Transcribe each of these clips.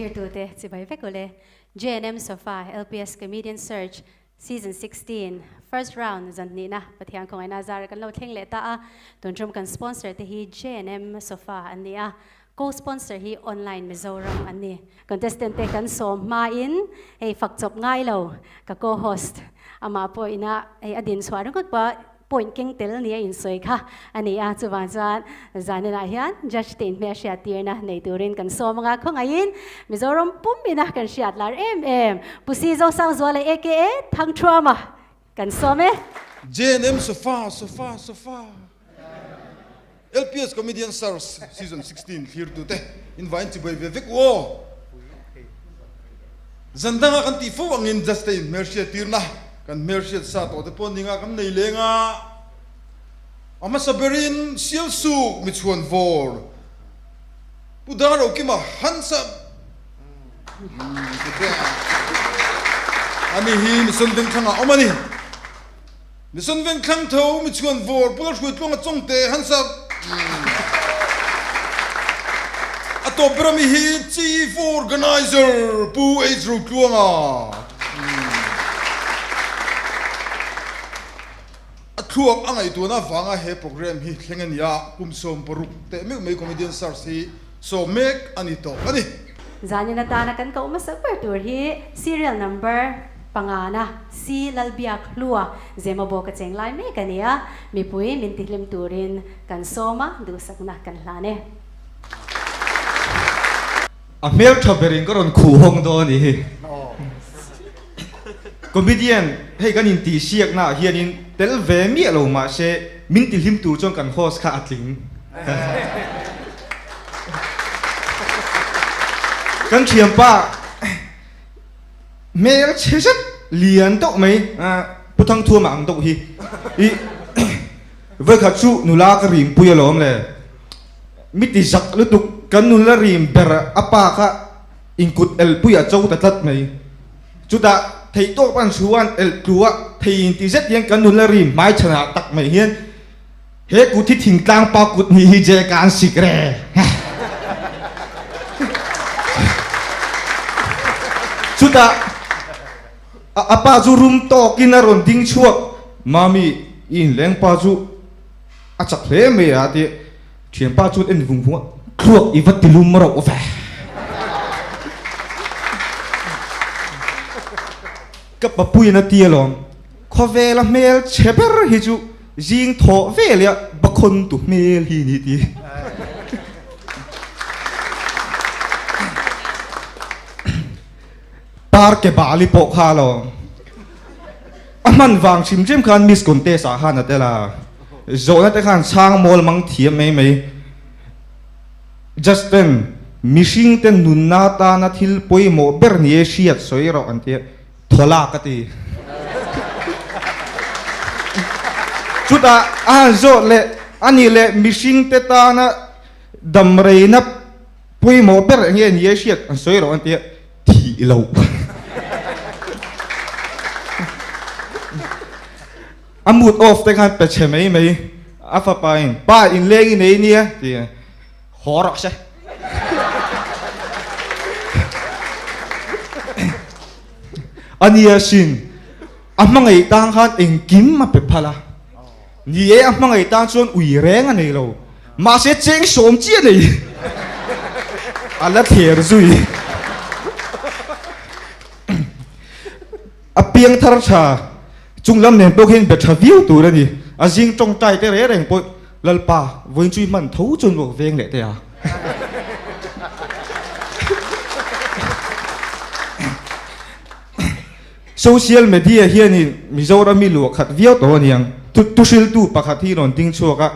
Thirtute chibai vek ule. JNM Sofa LPS Comedian Search Season 16 First Round zan hnihna Pathian khawngaihna zara kan lo thleng leh ta a. Tun tum kan sponsor te hi JNM Sofa an ni a, Co-sponsor hi Online Mizoram an ni. Contestant te kan sawm hmain hei fak chawp ngai lo ka co-host amah pawh ina hei a din chhuah ringawt pawh point keng tel ni a insawi kha a ni a, chuvang chuan zaninah hian judge te inhmeh a hriat tirna nei turin kan sawm anga khawngaihin Mizoram pum ina kan hriat lar em em Pu Si Zosangzuala aka Thangthuama kan sawm e. JNM Sofa Sofa Sofa LPS Comedian Search Season 16 thlirtute invain chibai ve vek u aw. Zan danga kan tih fo angin Just te in hmelhriat tirna kan hmelhriat sa tawh te pawh ninga kan nei leng a. A hmasa berin Sialsuk michhuan vawr Pu Darokima handsome Ani hi Mission Vengthlang ah awm a ni. Mission Vengthlang tho michhuan vawr Pu Lalhruaitluanga Chawngte handsome A tawp ber ami hi Chief Organizer Pu H Rotluanga. A thluak a ngaihtuahna avanga he programme hi thleng a ni a, kum 60 teh meuh mai Comedian Search hi sawm mek a ni tawh a ni. Zanin atana kan koh hmasa ber tur hi serial number pangana C Lalbiak Hlua Zemabawk a cheng lai mek a ni a, mipui min tihlim turin kan sawm a, duhsakna kan hlan e. A hmeltha berin ka rawn khuh hawng dawn a nih hi. Comedian, hei kan intihsiakna ah hianin tel ve miah lo mahse min tihlim tur chuan kan host kha a tling. Kan thianpa hmel chhe zet lian deuh mai Pu Thangthuama ang deuh hi i vawikhat chu nula ka rim pui alawm le. Mi ti zak lutuk kan nula rim ber a pa kha inkut elpui a cho ta tlat mai. Chutah theihtawp an chuan elh tlu a, thei inti zet hian kan nula rim hmai chhanah tak mai hian he kut hi thingtlang pa kut hnih hi je ka an sik re. Chutah a pa chu rum tawkin a rawn ding chhuak, Mami, i inleng pa chu a chak hle mai a ti. Thianpa chuan en vung vung a, Thluak i va ti lum rauh ve. Ka papuiin a ti alawm, Khawvela hmel chhe ber hi chu zing thawh velia bakhawn tu hmel hi ni ti. Par ke bali pawh kha alawm. A hman vang hrim hrim khan Miss Contest ah khan a tel a, zawhna te khan chhang mawl mang thiam mai mai. Justin, mihring te nunna tana thil pawimawh ber ni e hriat sawi rawh an ti a, thaw lak a ti. Chutah a han zawh leh a nih leh mihring te tana damreina pawimawh ber eng nge ni e hriat an sawi rawh an ti a, thih loh. A mood off te khan pe chhe mai mai a fapa in pa in leng i nei nia ti a haw rawh se. A nia sin a hmangaih tang khan engkim a pe phal a ni e a hmangaih tang chuan ui reng a nei lo. Mahse cheng sawm chiah nei a la thler zui. A piang thar tha chung lam nen pawh khian be tha viau tur a ni. A zing tawngtai te reng reng pawh Lalpa vawiin chu i hman tho chuan ruak veng leh teh a. Social media hianin Mizoram hi luah khat viau tawh a niang. Thuhriltu pakhat hi rawn ding chhuak a.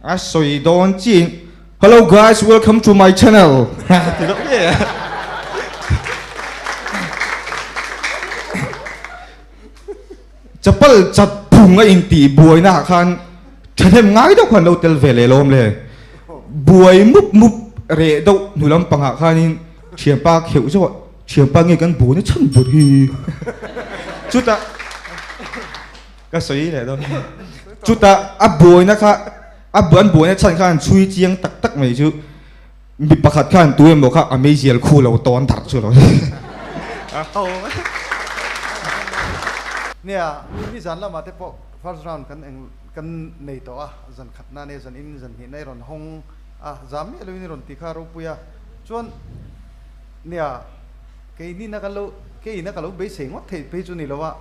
A sawi dawn chiin Hello guys welcome to my channel ti deuh nge a. Chapal chat phung a intih buaina ah khan thahnem ngai deuh khan lo tel ve leh lawm le. Buai mup mup reh deuh hnu lampang ah khanin thianpa kheuh zeuh a thianpa nge kan buaina chhan ber hi. Chutah Ka sawi leh dawn. Chutah a buaina kha a an buaina chhan kha an chhui chiang tak tak mai chu. Mi pakhat khan tu emaw kha a meizial khu lo tawn darh chu lo Nia, nizan lamah te pawh first round kan eng kan nei tawh a, zan khatna nia zan in zan hnihna i rawn hawng a, zam miah loin i rawn ti kha ropui a, chuan nia keinina ka lo keina ka lo beisei ngawt theih phei chu ni lo a,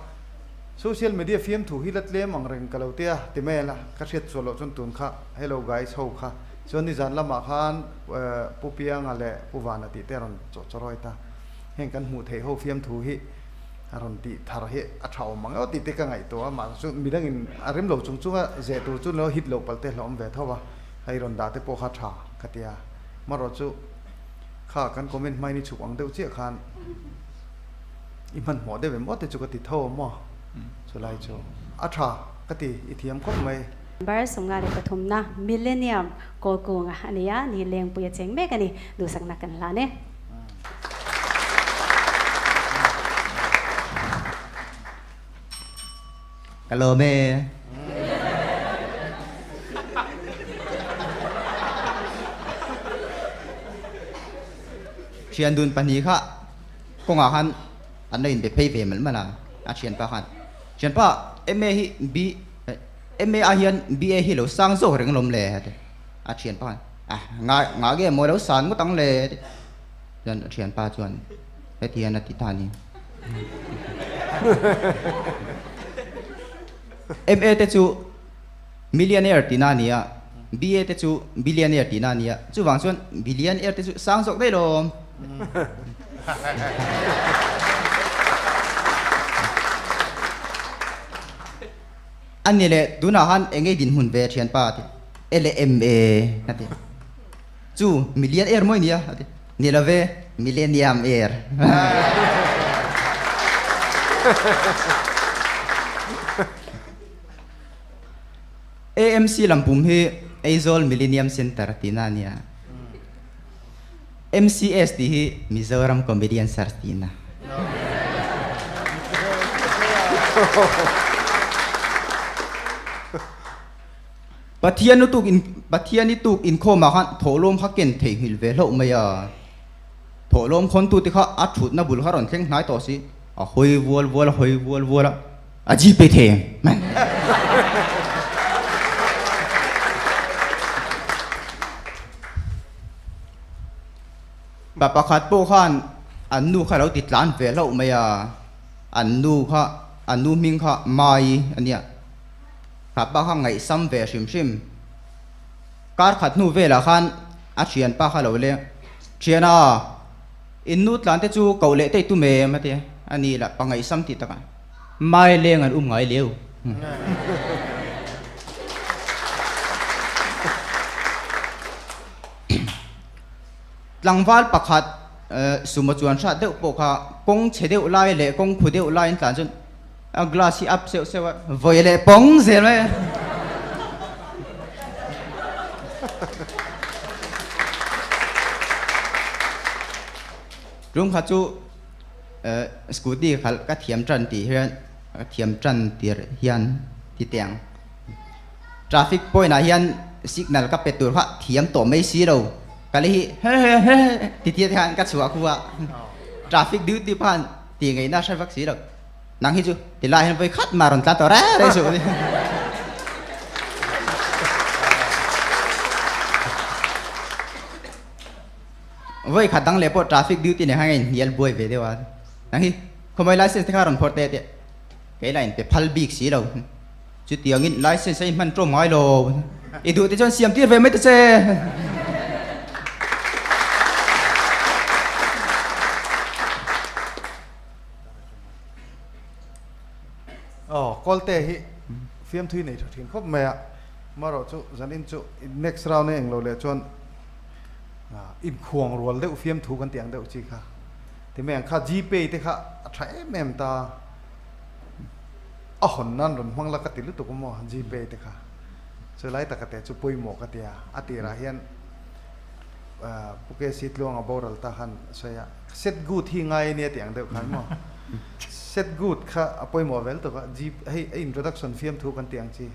social media fiamthu hi la tlem ang reng ka lo tia ti mai a la, ka hriat chhuah loh chuan tun kha hello guys ho kha. Chuan nizan lamah khan Pu Pianga leh Pu Vana tih te a rawn chawh chawrawi ta. Heng kan hmuh theih ho fiamthu hi a rawn tih thar hi a tha awm ang emaw tih te ka ngaihtuah a, mahse chu midangin a rem lo chung chunga zeh tur chu lo hit loh palh te hlauhawm ve tho a, hei rawn dah te pawh kha tha ka ti a. Marawh chu kha kan comment hmain i chhuk ang deuh chiah khan i hmanhmawh deuh em aw te chu ka ti tho a maw? Chulai chu a tha ka ti, i thiam khawp mai. Bar 53na Millennium Kawlkunga a ni a, ni lengpui a cheng mek a ni. Duhsakna kan hlan e. Ka lawm e. Thian dun pahnih kha kawngah khan an lo inbe phei ve malh malh a, a thianpa khan, Thianpa, MA hi B. MA ah hian BA hi lo sang zawk reng lawm le a ti. A thianpa khan, Ah, nga ngah nge maw lo san ngawt ang le a ti. Chuan a thianpa chuan heti hian a ti ta a ni. MA te chu millionaire tihna a ni a, BA te chu billionaire tihna a ni a, chuvang chuan billionaire te chu sang zawk daih lawm. A ni leh, tunah khan eng nge dinhmun ve thianpa a ti. E leh em e a ti. Chu million air mawi nia a ti. Ni lo ve, millennium air. AMC lampum hi Aizawl Millennium Centre tihna a nia. MCS tih hi Mizoram Comedian Search tihna. Pathian lutuk in Pathian i tuk inkhawmah khan thawhlawm kha ken theihnghilh ve hlauh mai a. Thawhlawm khawntute kha a thutna bul kha rawn thleng hnai tawh si. A hawi vual vual a hawi vual vual a, a Gpay thei em? Pa pakhat pawh khan an nu kha lo ti tlan ve hlauh mai a, an nu kha an nu hming kha Mai a nia, kha pa kha ngaihsam ve hrim hrim. Kar khat hnu velah khan a thianpa kha lo leng, Thiana, in nu tlan te chu koh leh teih tum em? a ti a, a ni lah pa ngaihsam tih takah Mai leng an um ngai leu. Tlangval pakhat sumo chuan hrat deuh pawh kha kawng chhe deuh lai leh kawng khu deuh laiin tlan chuan a glass hi up seuh seuh a, vawi leh pawng zel mai a. Tum kha chu scooty khalh ka thiam tan tih hian ka thiam tan tir hian ti teh ang. Traffic point ah hian signal ka pe tur kha thiam tawh mai si lo ka le hi he he he ti tia te khan ka chhuah khu a traffic duty pawh khan tih ngaihna hre vak si lo nang hi chu ti lai hian vawi khat mah rawn tlan tawh reng reng suh vawi khat dang leh pawh traffic duty nen khan ka inhnial buai ve deuh a nang hi khawmai license te kha rawn phawrh teh teh kei lah inpe phal bik si lo. Chutiangin license a inhman ṭawm ngai lo. I duh te chuan siam tir ve mai ta che. Aw, Kawlte hi fiamthui nei tha thin khawp mai a, marawh chu zanin chu next round a englo leh chuan inkhuang rual deuh fiamthu kan tih ang deuh chi kha ti mai ang kha Gpay te kha a tha em em ta. A hawn nan rawn hmang la ka ti lutuk maw Gpay te kha chu lai taka te chu pawimawh ka tia a tirah hian Pu KC Tluanga boral ta khan a sawi a set good hi ngai a nia tih ang deuh khan maw set good kha a pawimawh vel tuk a G hei a introduction fiamthu kan tih ang chi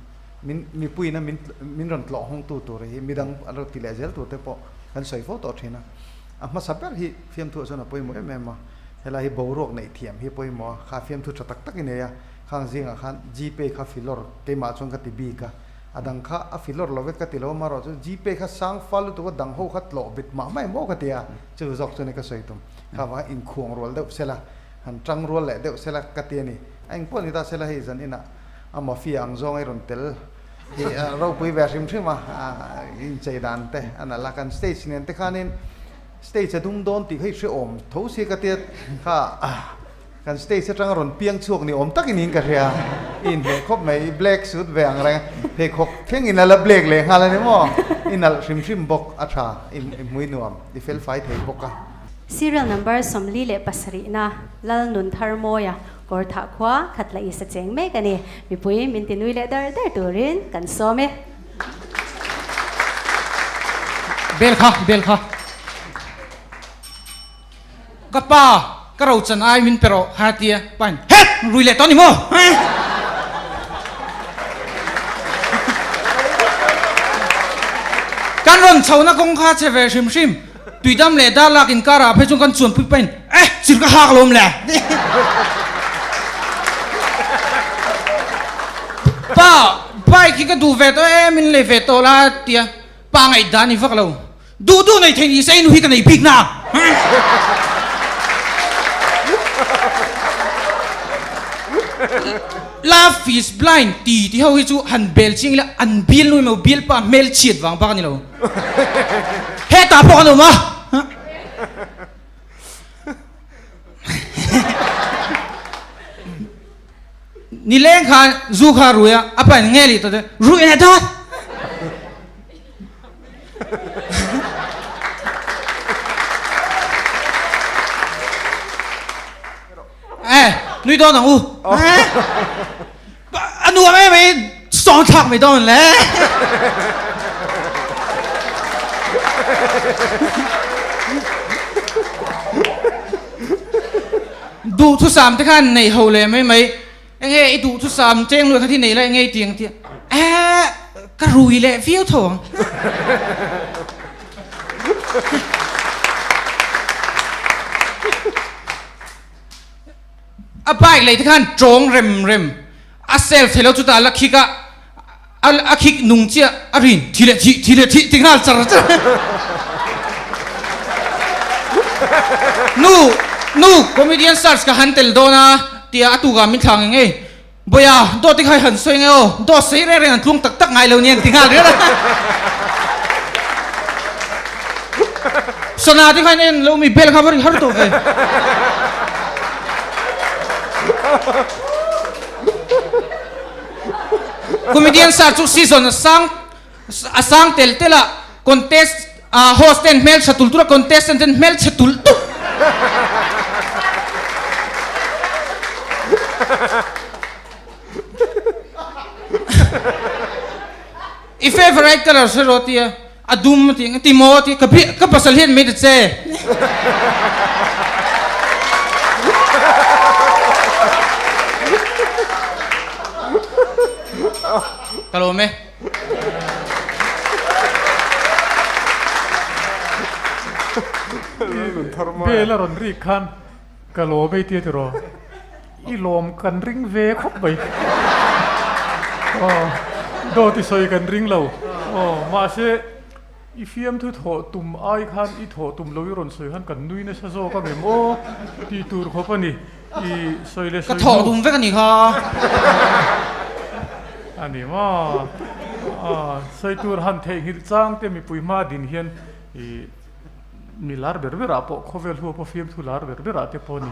min mipuiin a min min rawn tlawh hawngtu tur hi midang a lo ti leh zel tur te pawh. Kan sawi fo tawh thin a. A hmasa ber hi fiamthu ah chuan a pawimawh em em a. Helai hi boruak neih thiam hi a pawimawh a, kha fiamthu tha tak tak i nei a, khang zingah khan Gpay kha filawr keimah chuan ka ti bik a, a dang kha a filawr lo vek ka ti lo a, amaherawh chu Gpay kha sang fal lutuk a dang ho kha tlawh bet mah mah em aw ka ti a, chu zawk chuan ka sawi tum. Kha vanga inkhuang rual deuh sela, han tang rual leh deuh sela ka ti a ni. A engpawh ni ta sela hei zan inah a mafia ang zawng a i rawn tel hi a ropui ve hrim hrim a, inchei dan te a nalh a, kan stage nen te khanin Stage a dum dawn tih kha i hrehawm tho si ka tia kha kan stage atanga rawn piang chhuak ni awm takin in ka hria i inhmeh khawp mai i black suit ve ang reng pheikhawk thleng in a la black leh nghal a ni maw i nalh hrim hrim bawk a tha i hmui nuam i fel fai thei bawk a. Serial number 47 na Lal Nun Thar Mawia kawr thah khua khat la isa cheng mek a ni. Mipui min ti nui leh dar dar turin kan sawm e. Bel kha, bel kha. Ka pa, ka ro chan ai min pe rawh, ha tia pain, Het! Rui leh tawh ni maw? Kan rawn chhohna kawng kha che ve hrim hrim, tuidam leh dar lak inkarah phei chuan kan chuanpui pain, Eh! Chir ka hak lawm le! Pa, bike hi ka duh ve tawh e, min lei ve tawh la tia pa ngaihdan i vak lo. Duh duh nei thei ni se inu hi ka nei bik na. Love is blind ti ti ho hi chu han bel chiang ila an bial nu emaw bial pa hmel chhiat vang bak a ni lo. Hetah pawh kan awm a. Nileng khan zu kha rui a, a pa in nge lih tawh te, rui leh dawt. Eh, nui dawn ang u. A nuam em mai, sawn thlak mai dawn le. Duhthusam te khan nei ho leh mai mai, enge i duhthusam cheng luai kha thi nei la enge i ti ang tia, eh ka rui leh viau tho ang. A bike lei te khan tawng rem rem a self thei lo chutah la khik a a khik nung chiah a rin thi leh thih thi leh thih ti nghal char char nu nu comedian search ka han tel dawn a tia a tukah min thla ngei ngei Bawia dawt te kha han sawi nge aw dawt sawi reng reng an tlung tak tak ngai lo nia an ti nghal rial a Sana te khan en lo mi bel kha va ri har tawh ve. Comedian star chu season a sang a sang tel tel a contest a host ten hmeltha tul tul a contestant ten hmelchhe tul tul. I favorite color hre rawh tia a dum a ti ang ti maw ti ka ka pasal hian mai ta che. Ka lawm e. Bel a rawn rik khan ka lawm e tia tiraw. I lawm kan ring ve khawp mai. Aw, dawt i sawi kan ring lo. Aw, mahse i fiamthu thawh tum ai khan i thawh tum lo i rawn sawi khan kan nui nasa zawk a ngem aw tih tur khawp a ni. I sawi leh Ka sawi thawh hnu. tum vek a nih kha. A ni maw? Aw, sawi tur han theihnghilh chang te mipui hma din hian i mi lar ber berah pawh khawvel huapa fiamthu lar ber berah te pawh a ni.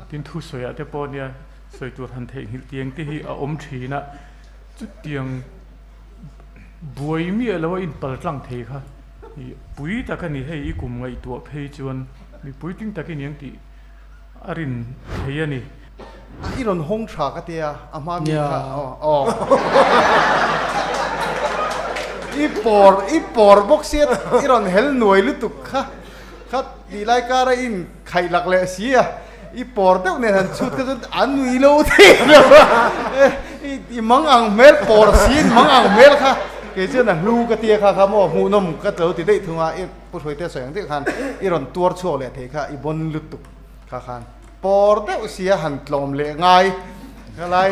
Tin thusawiah te pawh nia sawi tur han theihnghilh tiang te hi a awm thin a, chutiang buai miah lo a inpal tlang thei kha pui tak a ni. Hei i kum ngaihtuah phei chuan mi puitling tak i ni ang tih a rin thei a ni. I rawn hawng tha ka tia a hma mi kha aw i pawr i pawr bawk sia i rawn hel nuai lutuk kha kha tih lai kara in Khaih lak leh si a, i pawr deuh nen han chhut kha chuan an nui lo thei lo a, i mang ang hmel pawr si in mang ang hmel kha kei chuan a hlu ka tia kha kha maw hmuhnawm ka lo ti daih thung a. Pu Hruaitea sawi ang deuh khan i rawn tuar chhuak leh thei kha i bon lutuk kha khan pawr deuh sia han tlawm leh ngai helai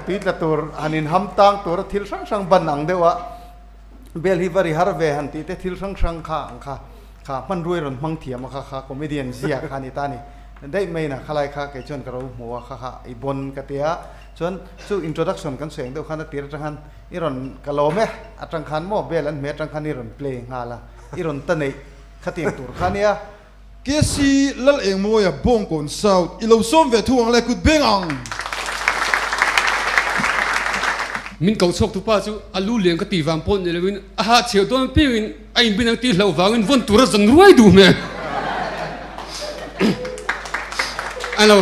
tui tla tur han inham tang tura thil hrang hrang ban ang deuh a bel hi va ri har ve han tih te thil hrang hrang kha ang kha kha hmanrua i rawn hmang thiam a kha kha comedian zia kha a ni ta a ni daih mai na khalai kha kei chuan ka ro hmu a kha kha i bon ka tia chuan chu introduction kan sawi ang deuh khan a tir atang khan I rawn ka lawm e, atang khan maw bell an hmeh atang khan i rawn play nghal a, i rawn ta neih khatiang tur kha nia. KC Lal Engmawia Bawngkawn South i lo sawm ve thu ang le kut beng ang. Min ko chhuak tu pa chu a lu lian ka ti vang pawh ni loin a hah chheu dawn piangin a inbin ang tih hlauh vangin vawn tur a zan ruai duh hmel. A lo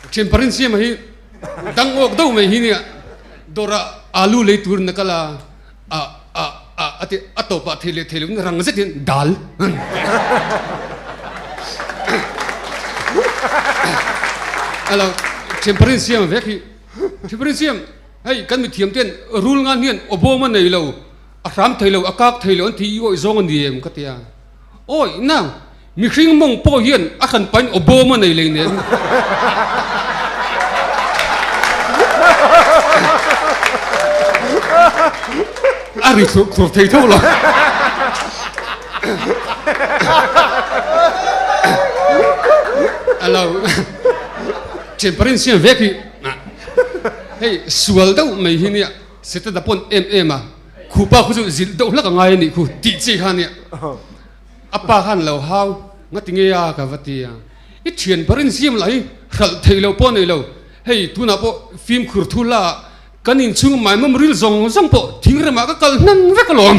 thian parin siama hi dang awk deuh mai hi nia. Dawrah alu lei turin a kal a, a a a a ti a tawpah thei leh thei loin rang zet hian dal a lo thianparin siam vek hi thianparin siam hei kan mithiam ten rul ngan hian awbawm a nei lo a hram thei lo a kak thei lo an ti i awih zawng a ni em ka ti a awi nang Mihring mawng pawh hian a hran pahin aw bawm a nei lei nen. A ri thlurh thlurh thei tho lo. A lo thian parin siam vek hi hei sual deuh mai hi nia Setana pawn em em a khupa khu chu zilh deuh hlak a ngai a nih khu tih chi kha nia. A pa khan lo hau ngati nge a ka va ti a, i thian bar in siam lah hi hralh theih loh pawh a nei lo, hei tunah pawh fimkhur thu la ah kan inchhung maimawm ril zawng zawng pawh thingremah ka kal hnan vek alawm.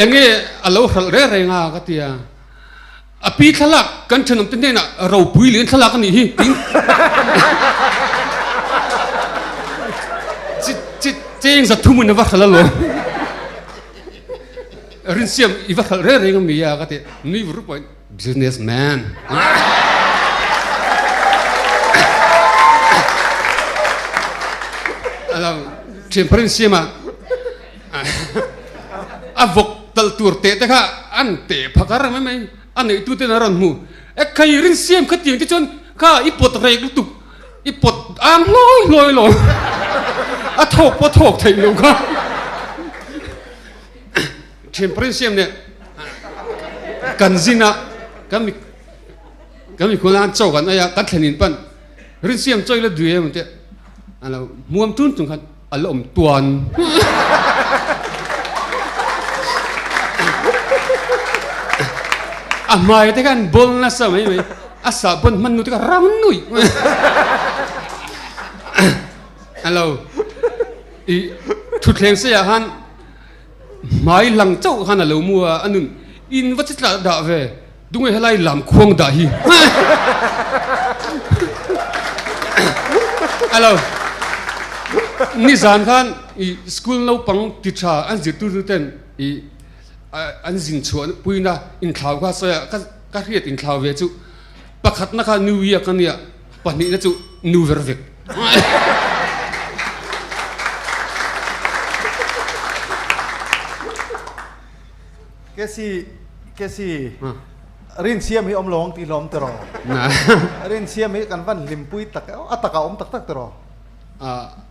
Enge a lo hralh reng reng a ka ti a. A pi thlalak kan thenawmte hnenah ropui lian thlalak a nih hi tiin cheng za thumin a va hralh alawm. Rinsiam i va hralh reng reng a mi a ka ti nui vur pawhin business man. Alo thianpa Rinsiama A vawk talh tur teh te kha an teh phak a rang mai mai, a neihtu ten a rawn hmu. E khai rin siam kha tiang te chuan kha i pawt rek lutuk, i pawt ang hlawi hlawi lo. A thawk pawh a thawk theih loh kha. Thian parin siam nen kan zin a, kan mi kan mikhual an chaw kan ei a, kan thlen in pan rin siam chaw ila dui em ang tih a lo hmuam tun tung khan. A la awm tuan. A hmai te khan bol nasa mai mai. A sah pawn hman nu te kha rang nui. Hello. I thutthleng seiah khan hmai lang chauh khan a lo mu a, a nun in va chi tlah dah ve. Tunge helai lam khuang dah hi? Hello. Nizan khan i school naupang ti tha an zirtirtu ten i an zin chhuah puina inthlau kha sawi a ka ka hriat inthlau ve chu pakhatna kha New Year ka nia pahnihna chu New Ver vek. Kesi Kesi rin siam hi awm lo ang tih hlawm tiraw? Rin siam hi kan van hlimpui tak a takah awm tak tak tiraw?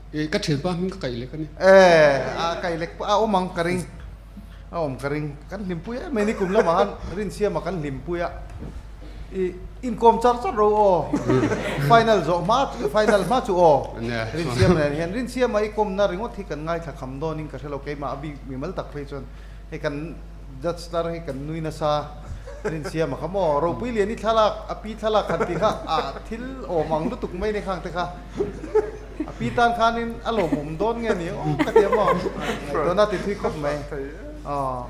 I ka thianpa hming ka kaih lek a ni. E a kaih lek a awm ang ka ring a awm ka ring kan hlimpui em mai ni kum lamah khan rin siama kan hlimpui a i inkawm char char ro aw final zawh hma final hma chu aw rin siam nen hian rin siama i kawmna ringawt hi kan ngaithla kham dawnin ka hrelo keimah a bik mimal tak phei chuan Hei kan judge tar hi kan nui nasa Rinsiama kha maw Ropui Liani thlalak a pi thlalak han tih kha a thil awm ang lutuk mai ni khang te kha a pi tan khanin a lawmawm dawn nge ni aw ka ti a maw ngaihtuahna ti thui khawp mai aw.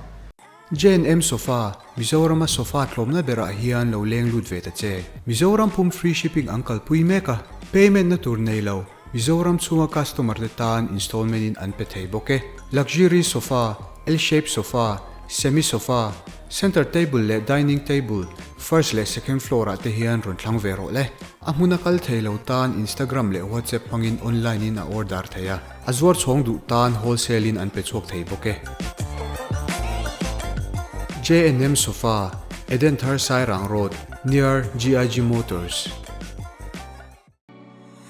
JNM Sofa, Mizorama sofa tlawmna berah hian lo leng lut ve ta che. Mizoram pum free shipping an kalpui mek a, payment na tur nei lo. Mizoram chhunga customer te tan installment in an pe thei bawk e. Luxury sofa, L-shape sofa, semi sofa, center table leh dining table, First leh second floor ah te hian rawn thlang ve rawh le. A hmuna kal thei lo tan Instagram leh WhatsApp hmangin online in a order thei a, a zuar chhawng duh tan wholesale in an pe chhuak thei bawk e. JNM Sofa, Edenthar Sairang Road, near GIG Motors.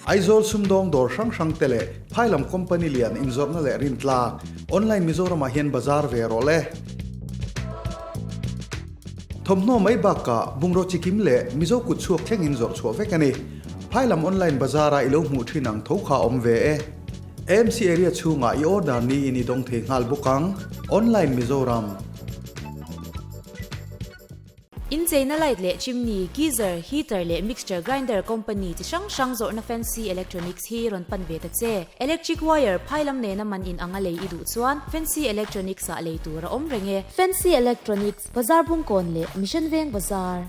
Aizawl sumdawng dawr hrang hrang te leh phailam company lian inzawrhna leh rintlak online Mizoramah hian bazar ve rawh le. Thawmhnaw mai bakah bungraw chikim leh Mizo kut chhuak thlengin zawrh chhuah vek a ni. Phailam online bazar-a i lo hmuh thin ang tho kha a awm ve e. AMC area chhungah i order niin i dawng thei nghal bawk ang. Online Mizoram. Incheina light leh chimney, geyser, heater leh mixture grinder company chi hrang hrang zawrhna Fancy Electronics hi rawn pan ve ta che. Electric wire phai lam nena man in anga lei i duh chuan Fancy Electronics ah lei tur a awm reng e. Fancy Electronics, Bazar Bungkawn leh Mission Veng Bazar.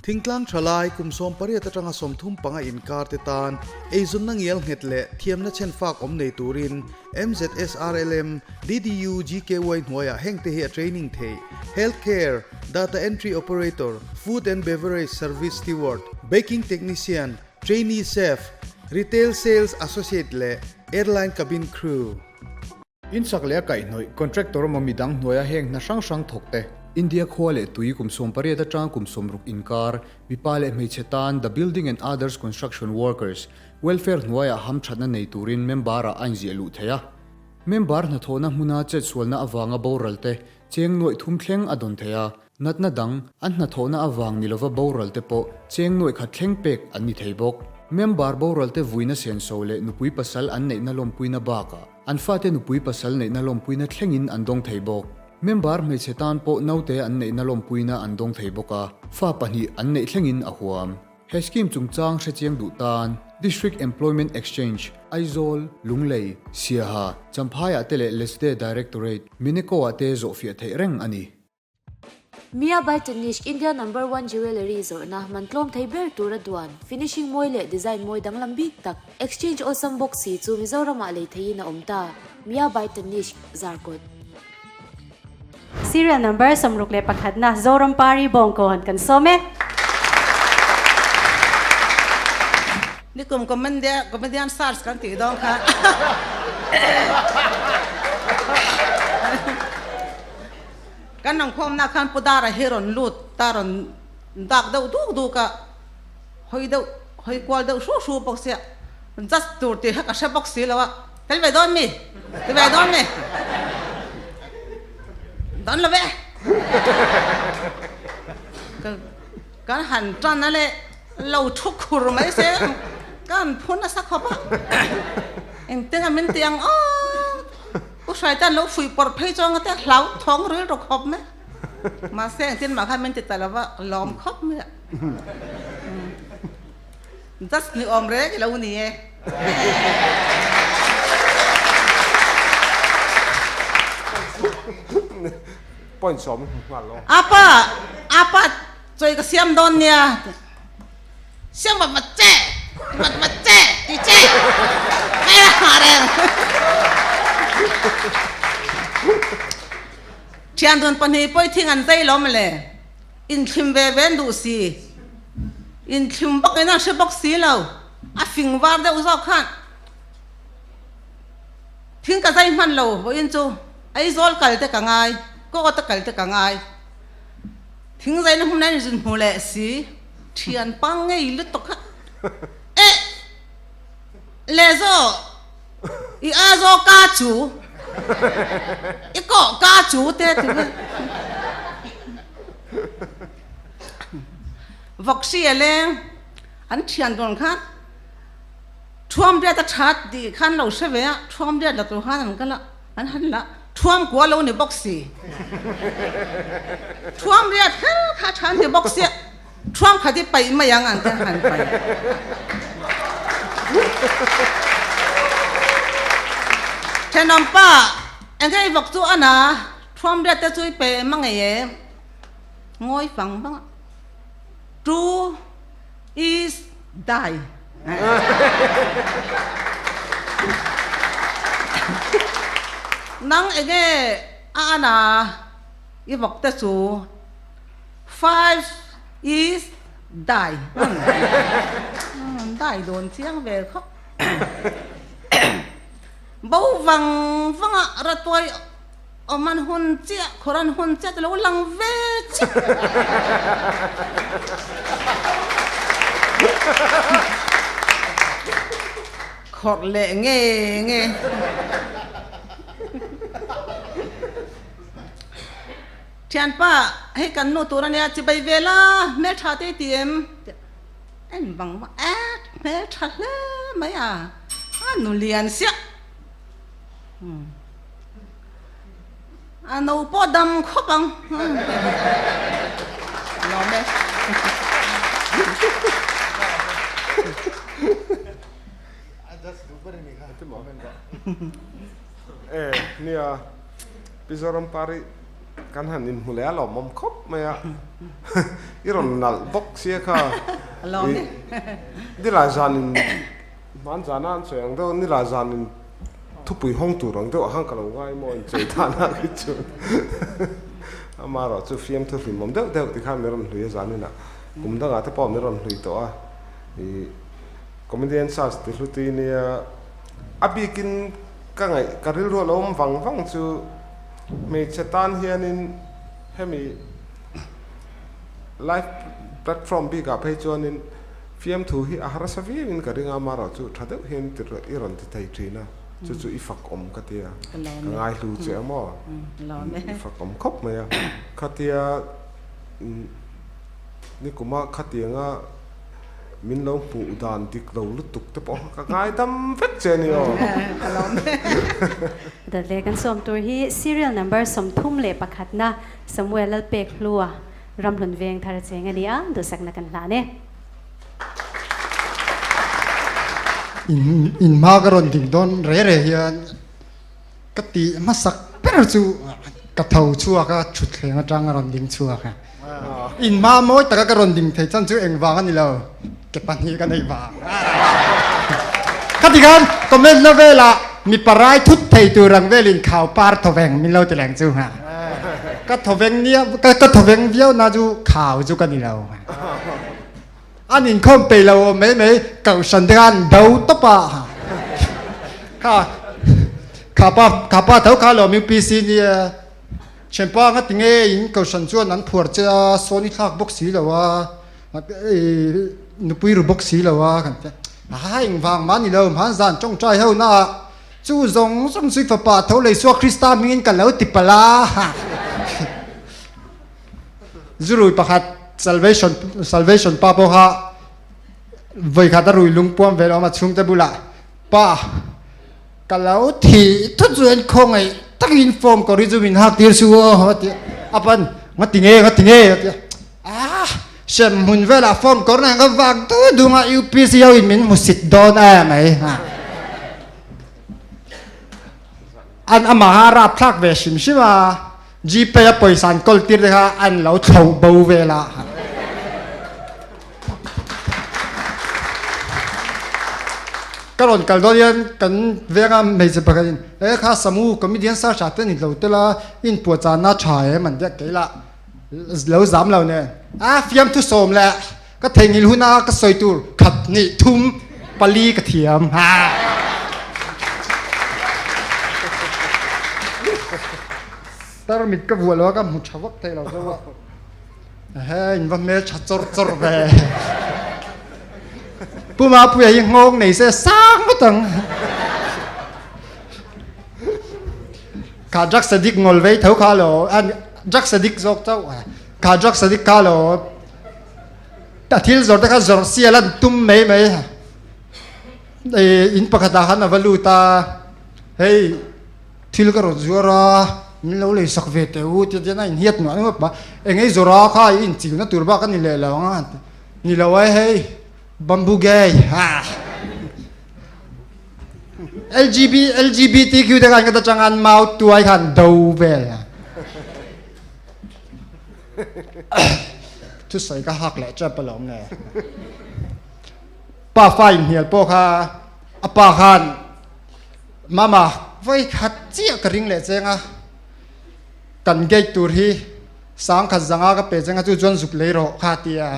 Thingtlang tha lai kum 18 atanga 35 inkar te tan eizawnna ngial nghet leh thiamna chhenfak awm nei turin MZSRLM, DDU, GKY hnuaiah hengte hi a training theih, Health Care, Data Entry Operator, Food and Beverage Service Steward, Baking Technician, Trainee Chef, Retail Sales Associate leh Airline Cabin Crew. Insak leh a kaihhnawih, contractor emaw midang hnuaia heng hna hrang hrang thawk te. India khua leh tui kum 18 atanga kum 60 inkar, mipa leh hmeichhe tan The Building and Others Construction Workers, Welfare hnuaiah hamthatna nei turin member-ah a inziah luh theih a. Member hnathawhna hmuna chetsualna avanga boral te cheng nuaih thum thleng a dawn thei a, natna dang, an hnathawhna avang ni lova boral te pawh cheng nuaih khat thleng pek an ni thei bawk. Member boral te vuina senso leh nupui pasal an neihna lawmpuina bakah an fate nupui pasal neihna lawmpuina thlengin an dawng thei bawk. Member hmeichhe tan pawh naute an neihna lawmpuina an dawng thei bawk a, fa pahnih an neih thlengin a huam. He scheme chungchang hrechiang duh tan District Employment Exchange, Aizawl, Lunglei, Siaha, Champhaiah te leh Lesde Directorate, Mineko-ah te zawhfiah theih reng a ni. Mia by Tanishq India Number One Jewellery zawrhna man tlawm thei ber tura duan, finishing mawi leh design mawi danglam bik tak, exchange awlsam bawk si chu Mizoramah lei theihin a awm ta. Mia by Tanishq, Zarkawt. Serial number 61 na Zoram Pari Bawngkawn kan sawm e. Nikum comedian search kan tih dawn kha kan rawn khawmna khan Pu Dara hi rawn lut ta rawn dak deuh duk duk a, hawi deuh hawi kual deuh hru hru bawk sia just tur tih kha ka hre bawk si lo a. Tel ve dawn mi? Ti ve dawn mi? Dawn lo ve. Kan han tan a le lo thu khur mai se kan phun nasa khawp a. Engtin a min ti ang aw. U hrai tan lo fui pawrh phei chuang a te hlau thawng rilru khawp mai. Mahse engtin mah khan min ti ta lo va lawm khawp mai a. Just ni awm reng i lo ni e. Point sawm hmu nghal lo. Apa, apa chawi ka siam dawn nia. Siam vat vat che, vat vat che, ti che. Hei a ha reng. Thian dun pahnih pawh i thing an zai lo mawle. Inthlim ve ve an duh si. Inthlim bawk in a hre bawk si lo. A fing var deuh zawk khan thing ka zai hman lo vawiin chu Aizawl kal te ka ngai, Kawta kal te ka ngai. Thing zaina hmun a inzin hmu leh si, thian pang ngei lutuk kha eh le zaw i a zaw ka chu i kawh ka chu te ti vel. Vawk hri a leng an thian dawn khan thuam riat a that tih khan lo hre ve a, thuam riat la tur khan an kal a, an han la thuam kua lo ni bawk si. Thuam riat kher kha a tha an ti bawk sia, thuam khat hi paih mai ang an ti a han paih. Thenawmpa engei vawk chu a na. Thuam riat te chu i pe em a ngei e? Ngawi fang vang a. True is die. Nang enge a an a i vawk te chu? Five is die. An die dawn chiang ve khawp. Bo vang vanga ratuai awm an hun chiah, khawr an hun chiah te lo lang ve chiah. Khawrh leh nge nge. Thianpa, hei kan nu tur ania chibai ve la, hmeltha te i ti em? En vang vang e, hmeltha hle mai a, a nu lian siah. A no pawh dam khawp ang. Lawm e. E, nia, Pi Zorampari kan han inhmu leh a lawmawm khawp mai a, i rawn nalh bawk sia kha. Nilai zanin hman zana an sawi ang deuh, nilai zanin thupui hawng tur ang deuh ah khan ka lo ngai maw inchei danah khi chuan amaherawh chu fiamthu hlimawm deuh deuh tikhan min rawn hlui a zaninah kum dangah te pawh min rawn hlui tawh a, ih comedian search ti hlutui nia a bikin ka ngaih ka rilru a lo awm vang vang chu hmeichhe tan hianin hemi live platform bikah phei chuanin Fiamthu hi a harsa viauin ka ring a, amaherawh chu tha deuh hian i rawn ti thei thin a, chu chu i fak awm ka ti a, ka ngaihlu che a maw? I fak awm khawp mai a, khatia nikuma khatianga min lo hmuh dan dik lo lutuk te pawh kha ka ngaidam vek che a ni aw. Dawt leh kan sawm tur hi serial number 31 na Samuel Lalpekhlua Ramhlun veng thar cheng a ni a, duhsakna kan hlan e. In in hma ka rawn ding dawn re re hian ka tih hmasak ber chu ka tho chhuak a, thutthleng atang a rawn ding chhuak a. In hma mawi taka ka rawn ding thei chan chu engvang a ni lo, ke pahnih ka neih vang. Khati khan comment na velah mipa rai thut thei tur ang velin khau par thawveng min lo ti leng chu ha. Ka thawveng nia ka ka thawveng viau na chu khau chu ka ni lo. An inkhawm peih lo awm mai mai kohhran te khan do tawp a. Kha kha pa kha pa tho kha lawm UPC nia thianpa nga ti nge in kohhran chuan an phuar che a sawn i thlak bawk si lo a nupui ru bawk si lo a kan tia a engvang mah ni lo hmanzan tawngtai ho na ah Chu zawng zawng chu i fapa tho lei suak Krista hmingin ka lo ti palh a. Zurui pakhat salvation salvation pa pawh kha vawikhat a rui lungpuam vel awm a chhungte bulah pa ka lo thih thut chu en khawngaih takin form kawr hi chu min hak tir su aw a ti a. A pan nga ti nge nga ti nge a ti a. Ah hrem hmun velah form kawr nen ka vak du dung a UPC ho in min hmusit dawn em mai. An amaha rap thlak ve hrim hrim a, Gpay a pawisa an kawl tir te kha an lo thlo bo vel a. Ka rawn kal dawn hian kan venga hmeichhe pakhat in e kha Samu comedian search ah te ni lo tel a inpuahchahna tha em an tia kei lah lo zam lo nen a fiamthu sawm leh Ka theihnghilh huna ka sawi tur khat hnih thum pali ka thiam. Tarmit ka vuah lo a ka hmu tha vak thei lo zo a. Ehe in va hmel tha chawr chawr ve. Pu Mapuia hi nghawng nei se sang ngawt ang. Kha drugs addict ngawl vei tho kha lo, drugs addict zawk chauh. Kha drugs addict kha lo. A thil zawrh te kha zawrh sial an tum mai mai in pakhat ah khan a va lut a hei thil ka rawn zuar a min lo lei sak ve teh u tia tian a inhiat nuah nuah a eng ei zawrh a kha i inchil na tur bak a ni leh lo ang a han ti ni lo e hei bamboo gay ha LGB LGBTQ te khan ka ta chang an mau tuai khan do vel a. Thusawi ka hak leh tep alawm le. Pa fa inhnial pawh kha a pa khan Mama vawi khat chiah ka ring leh cheng a, kan gate tur hi Sangkhat zanga ka pe cheng a chu chuan zuk lei rawh kha a ti a,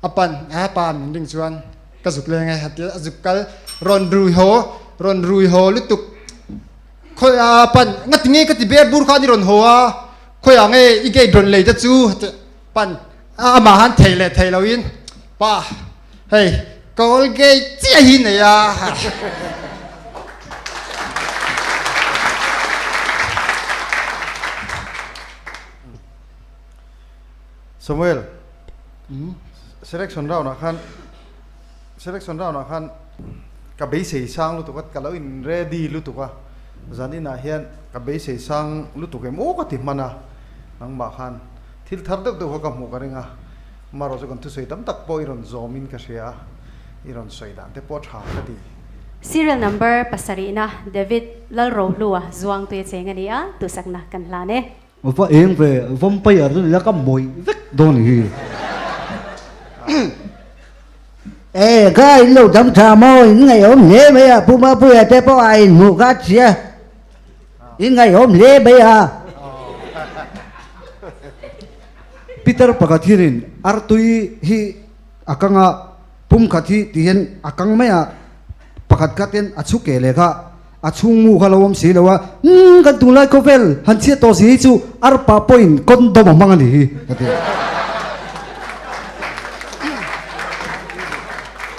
a pan a pa min ring chuan ka zuk leng e a ti a, a zuk kal rawn rui haw rawn rui haw lutuk khawi a pan ngati nge ka ti ber bur khan i rawn haw a khawiah nge i gate rawn lei te chu a ti pan a amah han thei leh thei loin pa hei Colgate chiah hi nei a. Samuel, selection round ah khan selection round ah khan ka beisei sang lutuk a, ka lo in ready lutuk a, zan inah hian ka beisei sang lutuk em aw ka ti hman a, nangmah khan thil thar deuh deuh kha ka hmuh ka ring a, amaherawh chu kan thusawi tam tak pawh i rawn zawm in ka hria a, i rawn sawi dan te pawh a tha ka ti. Serial number pasarihna David Lalrohlua Zuangtui a cheng a ni a, duhsakna kan hlan e. Va eng ve, vampire chu nila ka mawih vek dawn hi. E, ka in lo dam tha maw, in ngaihawm hle mai a, Pu Mapuia te pawh a inhmuh kha chia, in ngaihawm hle mai a. Peter pakhat hianin artui hi a kang a, pumkhat hi ti hian a kang mai a, pakhat khat hian a chhu ke leh kha a chhung mu kha lo awm si lo a, umm kan tunlai khawvel han chhiat tawh si hi chu arpa pawhin condom a hmang a ni hi ka ti.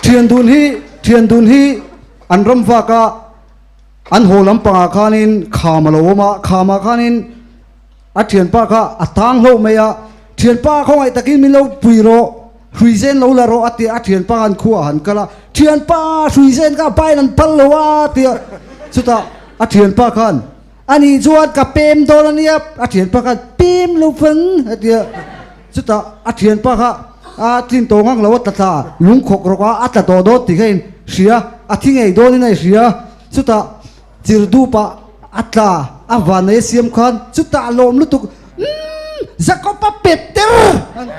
Thian dun hi thian dun hi an ram vak a an haw lampangah khanin kham a lo awm a, khamah khanin A thianpa kha a tang hlauh mai a, Thianpa khawngaih takin min lo pui rawh, hruizen lo la rawh a ti a, a thianpa khan khuaah han kal a, Thianpa, hruizen kha a pain an phal lo a ti a, chutah a thianpa khan, A nih chuan ka pem dawn a nia, a thianpa khan, Pem lo fang a ti a, chutah a thianpa kha a tlin tawh ngang lo a tla thla, lungkhawk rawk a, a tla tawh dawn tih kha in hria, a thi ngei dawnin a inhria, chutah Chirdupa a tla a vanei a siam khan chutah a lawm lutuk, Umm, Jakob-a pet ter! An ti a.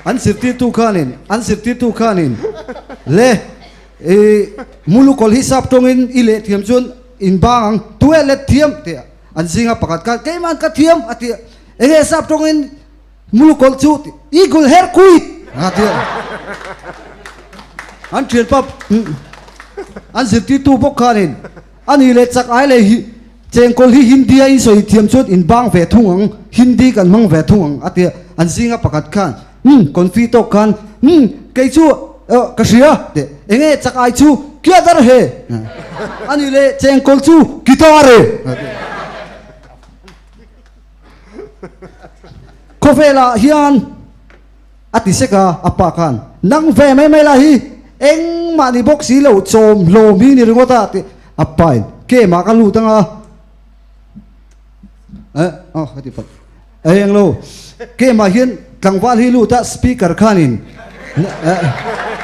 An zirtirtu khanin, an zirtirtu khanin, Le, i mulukawlh hi sap tawngin i leh thiam chuan in bang ang, tu e let thiam? Ti a. An zinga pakhat khan, Keima'n ka thiam! a ti a. Enge sap tawngin Mulukawlh chu eagle her kuit a ti a. An thianpa an zirtirtu bawk khanin a ni leh chak ai leh hi chengkawl hi Hindi a in sawi thiam chuan in bang ve thung ang, Hindi kan hmang ve thung ang a ti a. An zinga pakhat khan umm confi tawk khan umm kei chu ka hria tih enge chak ai chu kya dar he a ni leh chengkawl chu guitar e a ti a. Khawvelah hian a ti sek a, a pa khan, Nang ve mai mai lah hi engmah ni bawk si lo, chawm hlawm hi ni ringawt a ti. A pain, Kemah ka lut anga, eh, aw ka ti palh, eng lo, kemah hian tlangval hi lut a, speaker khanin,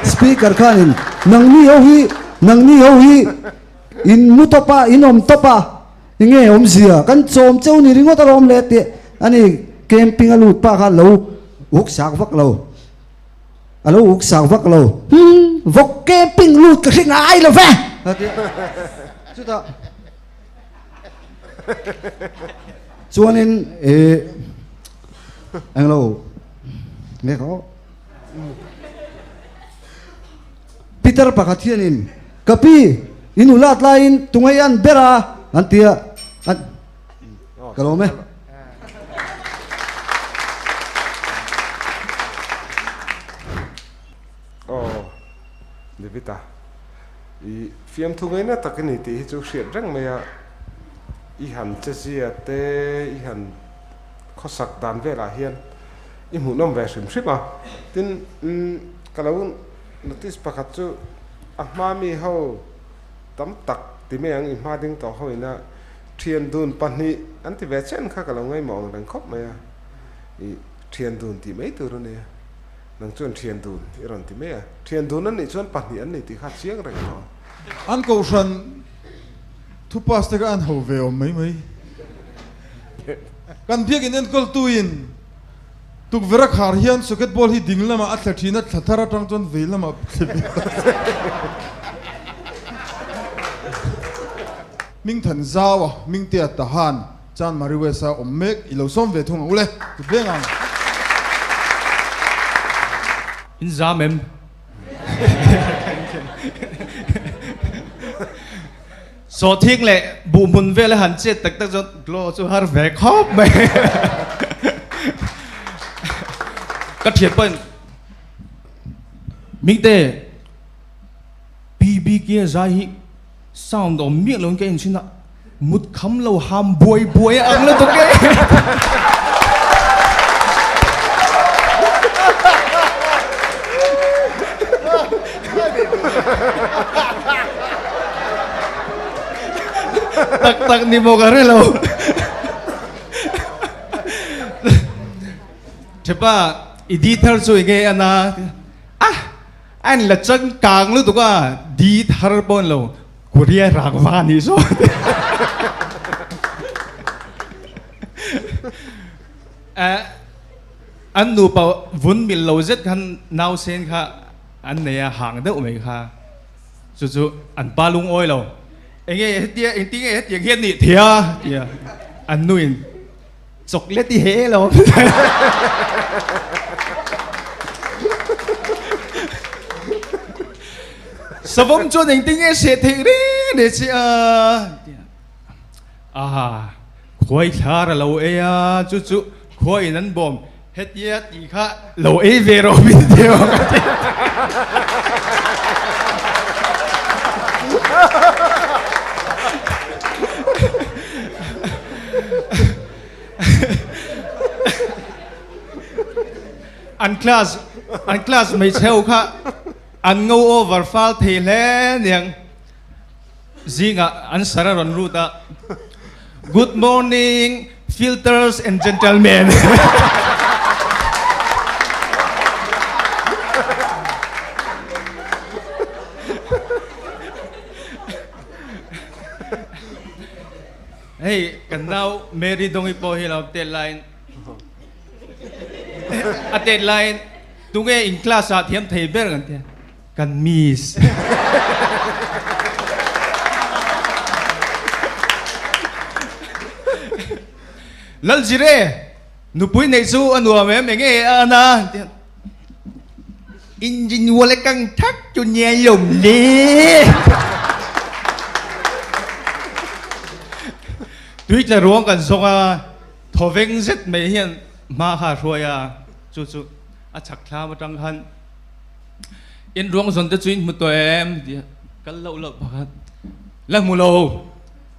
speaker khanin, nangni ho hi, nangni ho hi in mu tawp a, in awm tawp a, Enge awmzia kan chawm cheu ni ringawt alawm le tih a ni. Camping a lut pah kha lo uk sak vak lo, a lo uk sak vak lo. Hum, vawk camping lut ka hre ngai lo ve! A ti a. Chutah chuanin eh englo nge kha aw. Peter pakhat hianin, Ka pi, i nulat laiin tungei an ber a, an ti a. An, ka lawm e. Aw, David-a, i fiamthu ngaina tak i ni tih hi chu hriat reng mai a, i han chezia te, i han khawsak dan velah hian i hmuhnawm ve hrim hrim a. Tin, ka lo notice pakhat chu a hma mi ho tam tak ti mai ang i hma ding tawh ho ina thian dun pahnih an ti ve chen kha ka lo ngaimawh ang reng khawp mai a, i thian dun tih mai tur a nia, nang chuan thian dun i rawn ti mai a, thian dun an nih chuan pahnih an ni tih kha chiang reng tawh a. An kohhran thu pass te kha an ho ve awm mai mai. Kan biakin enkawltuin Tukverh a khar hian socket ball hi ding lamah a thla thin a, thla thar atang chuan vei lamah a thla ve. Hmingthanzaua Hmingtea Tahan Chanmari West a awm mek i lo sawm ve thung ang u le. Tut veng ang. In zam em? Sawhthing leh buhhmun vel a han chet tak tak chuan glow chu har ve khawp mai. Ka thian pawhin Mingte BBK zai hi sound awm miah loin ka en thin a, mut kham lo ham buai buai a ang lutuk e. Tak tak ni maw ka hre lo. Thepa i di thar chu enge a na? A an la changkang lutuk a, di thar pawh an lo Korea rangva a nih zawk. An nupa vun mil lo zet khan nausen kha an nei a, hang deuh mai kha. Chu chu an pa lungawi lo. Enge hetia engtin nge hetiang hian nih thei a? Tia an nuin chocolate i he lo. Savawm chuan engtin nge seh theih reng reng che a? Tia a khuai thlar a lo ei a, chu chu khuaiin an bawm hetia tih kha lo ei ve rawh min ti ang a ti. An class an class hmeichhe ho kha an ngo over fal thei hle niang. Zingah an sar a rawn lut a, Good morning filters and gentlemen. Hei kan nau Mary Dongi pawh hi lo tet laiin a tet laiin tunge in class ah thiam thei ber kan tia. Kan miss. Laljire, nupui neih chu a nuam em enge a an a? Engine wall kang thak chu nia lawm le. Tui tla ruang kan zawng a, thawveng zet mai hian hma kha a hruai a, chu chu a chhak thlam atang khan In ruang zawn te chu in hmu tawh em? Ti a kal loh loh pakhat la hmu lo.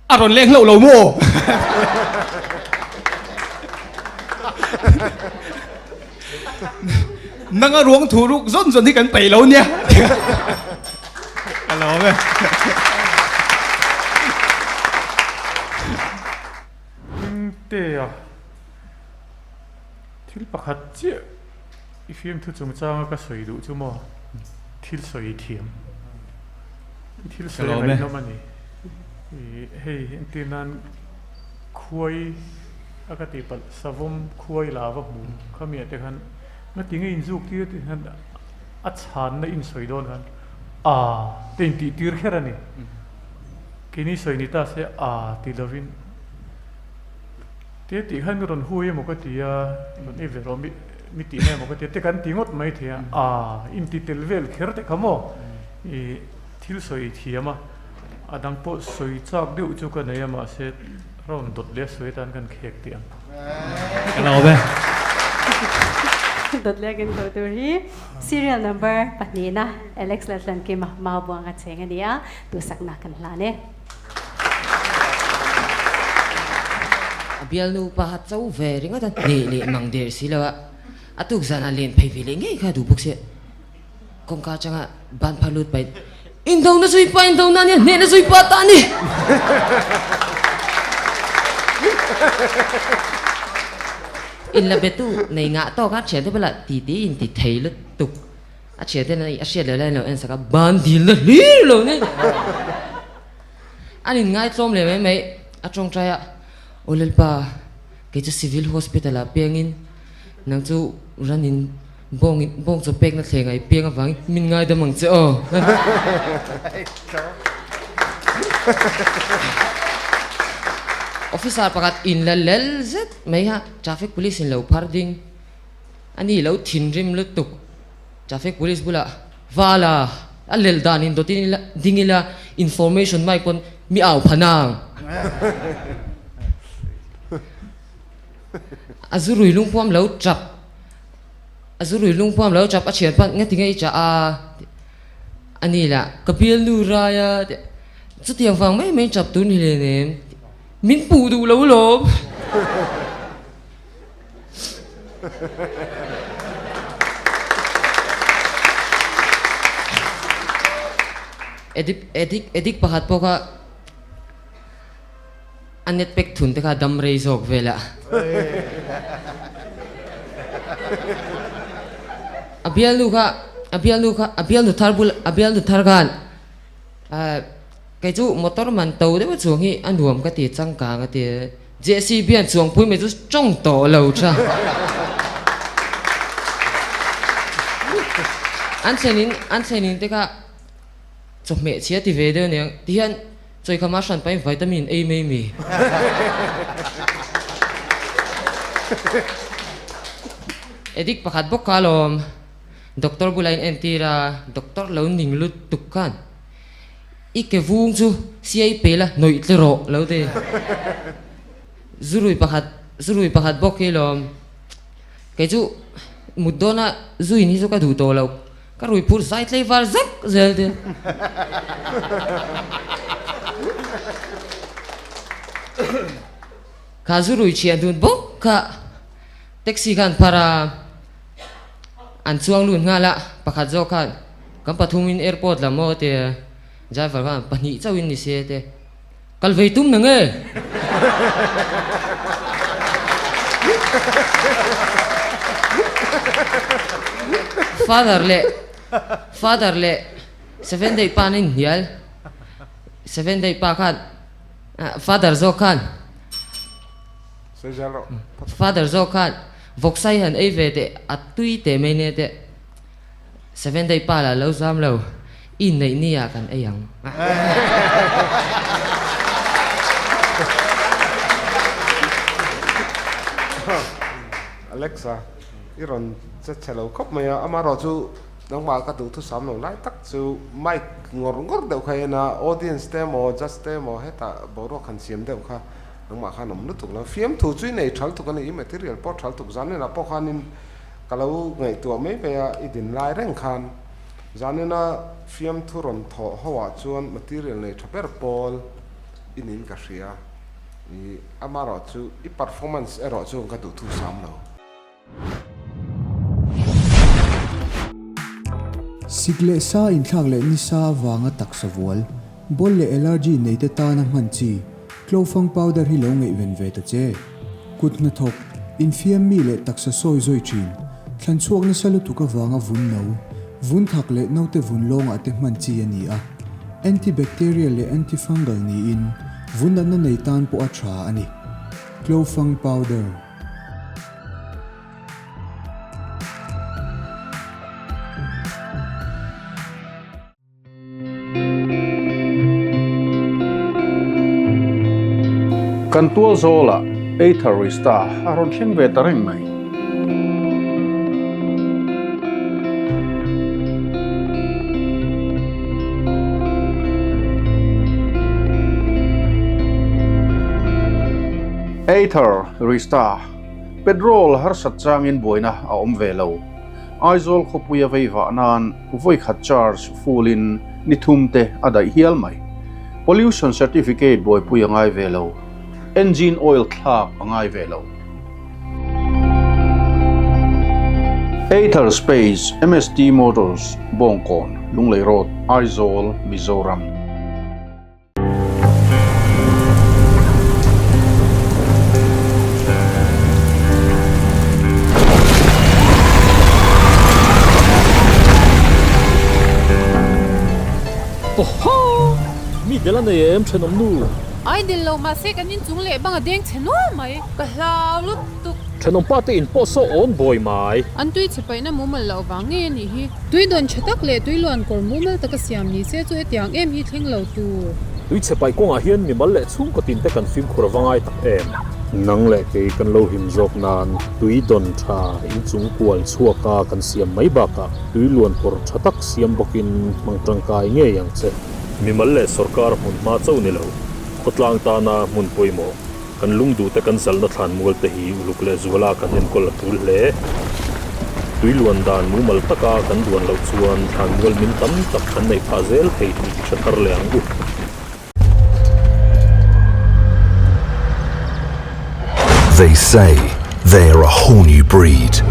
A rawn leng hlauh lo maw? Nang a ruang thu ruk zawn zawn hi kan peih lo nia. Ka lawm e. Hmingtea thil pakhat chiah I fiamthu chungchanga ka sawi duh chu maw? Thil sawi thiam. I thil sawi a ngaihnawm a ni. I hei entir nan khuai a ka tih palh savawm khuai la va hmu khami ah te khan ngati nge inzuk tir tih khan a chhanna insawi dawn khan a te intih tir kher a ni. Keini sawi ni ta se a ti lovin Te tih khan mi rawn hui emaw ka ti a, rawn ei ve rawh mi mi tih na emaw ka ti a, te kan ti ngawt mai thei a, aa inti tel vel kher te kha maw i thil sawi thiam a, a dang pawh sawi chak deuh chu ka nei a mahse round dawt leh a sawi atan kan khek tih ang. Ka lo awm e. Dawt leh kan koh tur hi serial number pahnihna Alex Laltlankima Maubuanga cheng a ni a, duhsakna kan hlan e. A bialnu pa cho ve ringawt a hneh leh mang der si lo a, a tuk zanah len phei ve leh ngei kha a duh bawk sia. Kawngka atanga ban phar lut pahin, Indona zui pa, indona a nia, hnehna zui pa ta a ni! Inla betu nei ngah tawk a, thiante bulah titi inti thei lutuk. A thiante in a hriat leh lai an lo en sak a, ban dil na hlir lo ni. An in ngaitlawm leh mai mai a tawngtai a, Aw Lalpa, kei chu Civil Hospital ah piangin nang chu ran in bawng in bawng chaw pekna thleng ah i piang avangin min ngaidam ang che aw. Officer pakhat in la lel zet mai kha traffic police in lo phar ding a ni lo thinrim lutuk. Traffic police bulah Vala a lel dan in dawt in ding ila information mic pawn mi au pha nang. A zu rui lungpuam lo tap a zu rui lungpuam lo tap a thian pawn nga tinge i chah a a ni lah ka bialnu rai a chutiang vang mai mai tap tur ni hle nem min puh duh lo lawm. Edik edik edik pakhat pawh kha a net pack thun te kha dam rei zawk vel a. A bialnu kha a bialnu kha a bialnu thar bul a bialnu thar khan ah kei chu motor man to deuh a chuang hi a nuam ka ti changkang a ti. JCB an chuangpui mai chu tawng tawh lo tha. An thlen in an thlen in te kha chawhmeh chhia ti ve deuh aniang tihian chawikhama hran pahin vitamin ei mai mi. Addict pakhat bawk kha alawm doctor bulah in entir a doctor lo ning lut tuk khan. I ke vung chu siai pe la hnawih tle rawh lo ti. Zurui pakhat zurui pakhat bawk hi lawm. Kei chu mut dawna zu in hi chu ka duh tawh lo. Ka rui phur zai tlei var zak zel ti. Kha zurui chhiah dun bawk kha taxi khan phar a an chuang lut nghal a pakhat zawk khan. Kan pathumin airport lam maw te driver khan pahnih chauhin ni se te kal vei tum na nge? Father leh Father leh Seven day pa an inhnial Seven day pa khan Father zawk khan Father zawk khan vawksai han ei ve teh a tui teh mai nia teh. Seven day pa lah lo zam lo, i inneih ni ah kan ei ang. Alexa, i rawn che chhe lo khawp mai a, amaherawhchu nangmah ka duhthusam lo lai tak chu mic ngawr ngawr deuh kha en a, audience te emaw judge te emaw hetah boruak han siam deuh kha nangmah khan awm lutuk lo. Fiamthu chu i nei thal tuk a ni, i material pawh thal tuk zaninah pawh khanin Ka lo ngaihtuah mai mai a, i din lai reng khan zanina fiamthu rawn thawh ho ah chuan material nei tha ber pawl i niin ka hria. I amaherawh chu i performance erawh chuan ka duhthu sam lo. Sik leh sa inthlak leh nisa avanga taksa vual, bawl leh allergy neite tana hman chi, Tlofang powder hi lo ngaihven ve ta che. Kut hnathawk, infiam mi leh taksa sawi zawi thin, thlan chhuak nasa lutuk avanga vun no, vun thak leh naute vun lawngah te hman chi a ni a. Antibacterial leh antifungal niin vun natna nei tan pawh a tha a ni. Tlofang powder. Kan tual zawlah Ather Rista a rawn thleng ve ta reng mai. Ather Rista, Petrol harsat changin buaina a awm ve lo. Aizawl khawpuia vei vah nan vawi khat charge full in ni thum te a daih hial mai. Pollution certificate buaipui a ngai ve lo. Engine oil thlak a ngai ve lo. Aether Space, MST Motors, Bawngkawn, Lunglei Road, Aizawl, Mizoram. Awhaw! Mi del a nei em thenawm nu? Ai del lo mahse kan inchung leh bang a deng chhe nual mai. Ka hlau lutuk. Thenawm pa te in pawh saw awn buai mai. An tui chhe paihna mumal loh vang ngei a nih hi. Tui dawn tha tak leh tui luan kawr mumal taka siam ni se chu hetiang em hi thleng lo tur. Tuichhe paih kawngah hian mimal leh chhungkaw tin te kan fimkhur a va ngai tak em? Nang leh kei kan lo him zawk nan tui dawn tha inchung kual chhuaka kan siam mai bakah tui luan kawr tha tak siam bawkin hmang tangkai ngei ang che. Mimal leh sorkar hmun hma chauh ni lo, khawtlang tana hmun pawimawh, kan lungduhte kan zalhna thlan mual te hi uluk leh zuala kan enkawl a tul hle. Tui luan dan mumal taka kan duan loh chuan thlan mual min tam tak kan neih phah zel thei tih i hre thar leh ang u. They say they are a whole new breed.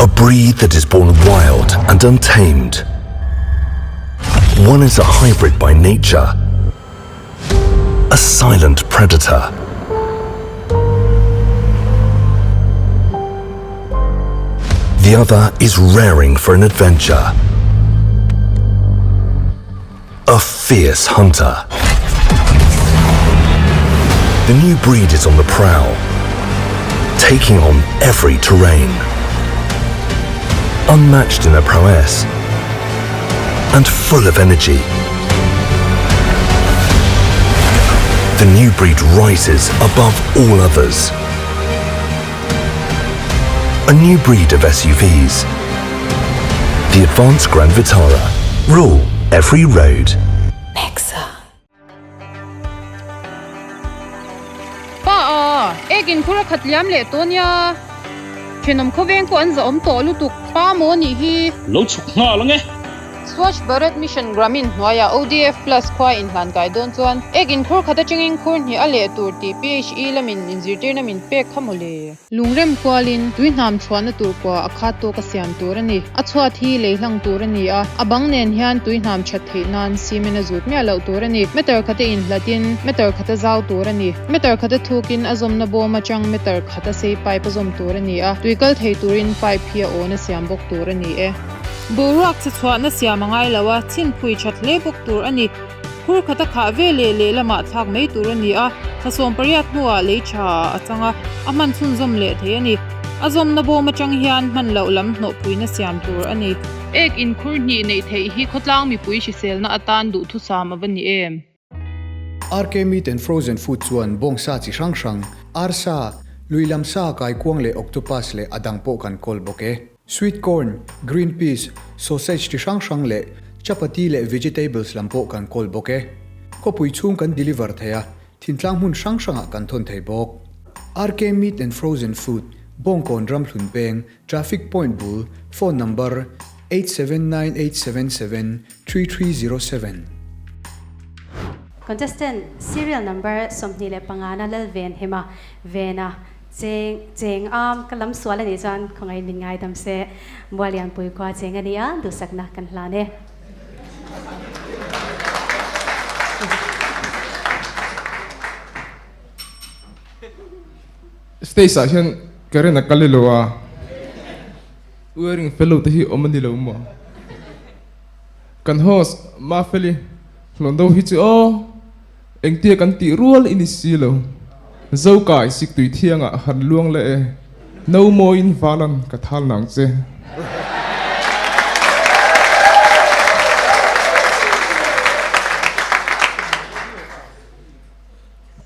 A breed that is born wild and untamed. One is a hybrid by nature, a silent predator. The other is raring for an adventure. A fierce hunter. The new breed is on the prowl, taking on every terrain. Unmatched in their prowess and full of energy. The new breed rises above all others. A new breed of SUVs. The Advanced Grand Vitara. Rule every road. Nexa. Pa a, ek in khur a khat liam leh tawh nia. Thenawm khawveng pawh an zahawm tawh lutuk. Pa maw nih hi. Lo chhuk nghal ang e. Swachh Bharat Mission Gramin hnuaiah ODF Plus khua inhlan kai dawn chuan ek in khur khat atangin khur hnih a leh tur tih PHE lamin inzirtirna min pek kha mawle. Lungrem kualin tui hnam chhuahna tur kua a khat tawk a siam tur a ni. A chhuat hi lei hlang tur a ni a, a bang nen hian tui hnam that theih nan cement a zut miah loh tur a ni. Meter khata inhlatin meter khata zau tur a ni. Meter khata thukin a zawmna bawm atang meter khata sei pipe a zawm tur a ni a, tui kal thei turin pipe hi a awn a siam bawk tur a ni e. Boruak chhe chhuahna siam a ngai lo a, chhinphui that hle bawk tur a ni. Khur khat a khah ve leh lehlamah thlak mai tur a ni a, thla 18 hnuah lei tha a chang a, a hman chhunzawm leh thei a ni. A zawmna bawm atang hian hman loh lam hnawhpuina siam tur a ni. Ek inkhur hnih neih theih hi khawtlang mipui hriselna atan duhthusam a va ni em? RK Meat and Frozen Food chuan bawngsa chi hrang hrang, arsa, lui lam sa, kaikuang leh octopus leh a dang pawh kan kawl bawk e. Sweet corn, green peas, sausage chi hrang hrang leh chapati leh vegetables lam pawh kan kawl bawk e. Khawpui chhung kan deliver thei a, thintlang hmun hrang hrangah kan thawn thei bawk. RK Meat and Frozen Food, Bawngkawn Ramhlun Peng, Traffic Point bul, Phone number, 879877 3307. Contestant serial number 25 na Lalven Hema Vena Cheng cheng a ka lam sual a nih chuan khawngaih min ngaidam se Muallianpui khua cheng a ni a, duhsakna kan hlan e. Stage ah hian Karen a kal ilo a, wearing fellow te hi awm a ni lo maw? Kan host Mafeli hlawn do hi chu aw. Engtia kan tih rual i ni si lo. Zokai siktui thiangah han luang leh e. No mawiin valan ka thal nang che.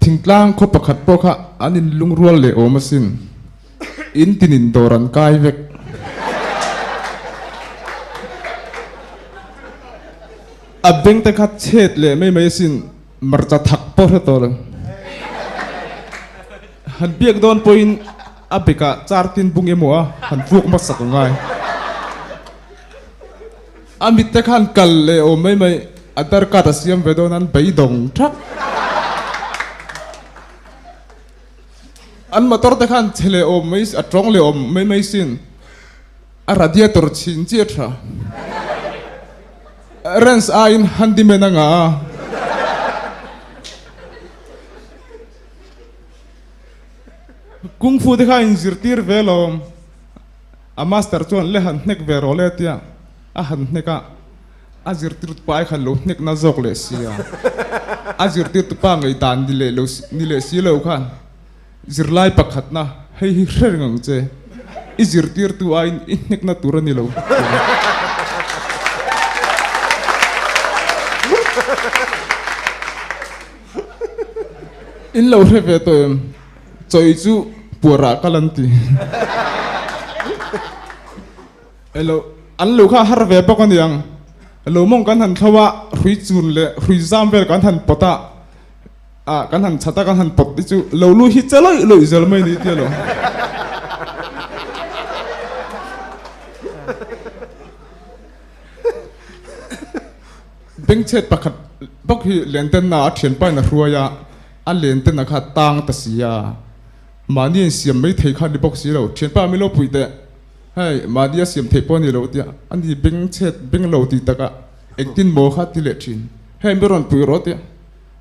Thingtlang khaw pakhat pawh kha an inlungrual leh awm asin. In tinin dawr an kai vek. A beng te kha chhet leh mai mai asin marcha thak pawh hre tawh lo. Han biak dawn pawhin a bekah char tin bung emaw a han vuak hmasak a ngai. A mit te khan kal leh awm mai mai a darkat a siam ve dawn an beidawng thak. An motor te khan chhe leh awm mai a tawng leh awm mai mai sin a radiator chhin chiah tha. Rens aiin handyman a ngah a. Kung Fu te kha a inzirtir ve lawm. A master chuan le han hnek ve rawh le tia a han hnek a, a zirtirtu pa ai khan lo hnek na zawk leh si a. A zirtirtu pa ngaihdan ni leh lo ni leh si lo khan zirlai pakhatna hei hi hre reng ang che, i zirtirtu aiin i hnekna tur a ni lo. In lo hre ve tawh em? Chawi chu puarah kal an ti. Elo, an lo kha har ve bawk aniang. Lo mawng kan han thlo a, hrui chun leh hrui zam vel kan han pawt a, ah kan han chhat a kan han pawt te chu lo lu hi che lawih lawih zel mai ni tia lo. Bengchhet pakhat bawk hi Lentenna a thianpain a hruai a, a Lentenna kha tang ta si a, mahni a insiam mai thei kha ni bawk si lo, thianpa mi lo puih teh, hei mahni a siam theih pawh a ni lo tia, a ni bengchhet beng lo tih takah engtin maw kha ti leh thin, hei mi rawn puih rawh tia,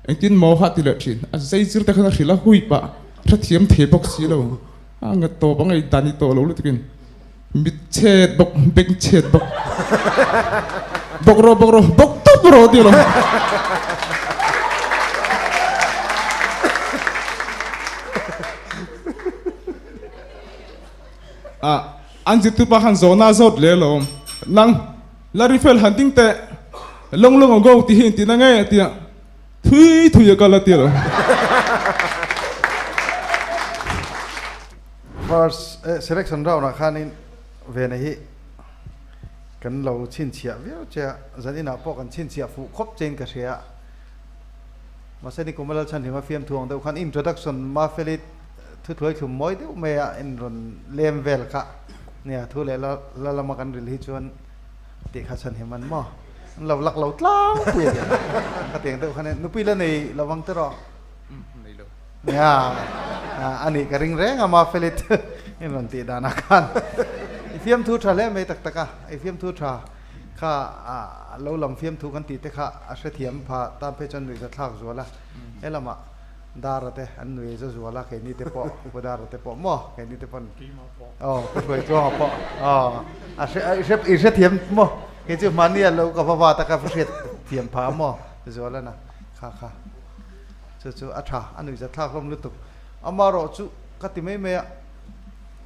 engtin maw kha ti leh thin, a zai zir te khan a hrilh a hui pah, hrethiam thei bawk si lo, a nge tawp a ngaihdan ni tawh lo lutukin. Mit chhet bawk, beng chhet bawk. Bawk rawh, bawk rawh, bawk tawp rawh ti lo. Ah, an zirtu pa khan zawhna zawt leh lo. Nang, la rifle han ding teh. Long long ago ti hi inti na nge a tia. Thui thui a kal a ti lo. First selection round ah khanin Vena hi kan lo chhinchhiah viau che a, zan inah pawh kan chhinchhiah fuh khawp chein ka hria a. Mahse ni kum a lal chhan hlim a fiamthu ang deuh khan introduction Mafeli thutluai thlum mawi deuh mai a inrawn lem vel kha nia thu leh la la lama kan ril hi chuan tih kha chhan him an maw? An lo lak lo tlangpui a nia. Khatiang deuh khan nupui la nei lovang te rawh. Nei lo. Nia, a nih ka ring reng a Mafelit in rawn tih danah khan i fiamthu tha hle mai tak tak a, i fiamthu tha kha lo lam fiamthu kan tih te kha a hrethiam pha tan phei chuan nuihza thlak zual a, he lamah Dara te an nuih za zual a, keini te pawh Pu Dara te pawh maw keini te pawn aw Pu Hruaitluanga pawh aw a hre i hrethiam maw kei chu mahni a lo ka va va taka va hriat thiam pha maw zual a na kha kha. Chu chu a tha, a nuihzat thlak hlawm lutuk. Amaherawh chu ka ti mai mai a,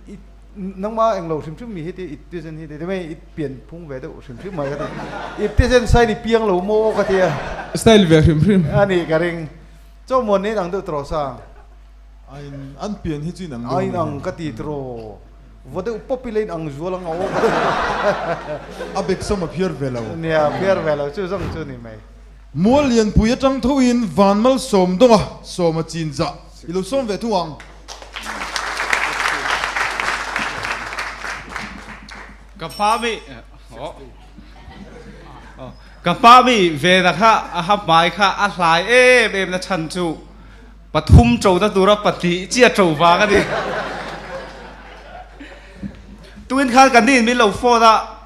i nangma englo hrim hrim mi hi ti i tizen hi ti mai i pian phung ve deuh hrim hrim mai ka ti. I tizen style i piang lo maw ka ti a. Style ve hrim hrim. A nih ka ring. Chaw muan nei ang deuh tawh sa. A in an pian hi chu in ang deuh mai. A in ang ka ti tawh. Vaw deuh pawp ila in ang zual ang a aw ka ti. A beksam a phiar ve lo. Nia, phiar ve lo. Chu zawng chu ni mai. Mual Lianpui atang thoin Vanmal sawm dawnga sawma chin zah i lo sawm ve thung ang. Ka hma mi Ka hma mi vena kha a ha hmai kha a hlai em em na chhan chu pathum to na tura pahnih chiah to vang a ni. Tuin khan kan nin min lo phone a.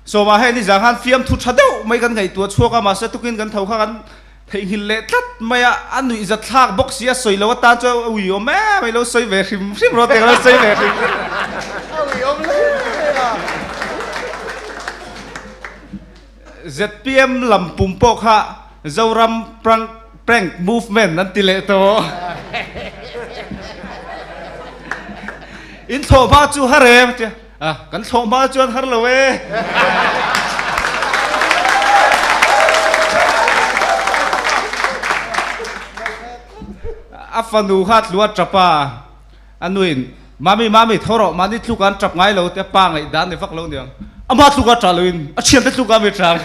Sawma hei nizan khan fiamthu tha deuh mai kan ngaihtuah chhuak a, mahse tukin kan tho kha kan theihnghilh leh tlat mai a, a nuihzat thlak bawk si a, sawi lo atan chuan a uiawm em mai, lo sawi ve hrim hrim rawh teng lo sawi ve hrim hrim. A uiawm hle a. ZPM lam pum pawh kha Zoram prank prank movement an ti leh tawh. In thlawhhma chu har em a tia. A, kan thlawh hma chuan har lo e. A fanu kha tlu a tap a, a nuin, Mami, mami, tho rawh, mahni tluk an tap ngai lo tia pa ngaih dan ni vak lo niang. Ama tluk a tah loin a thiante tluk a mi tang.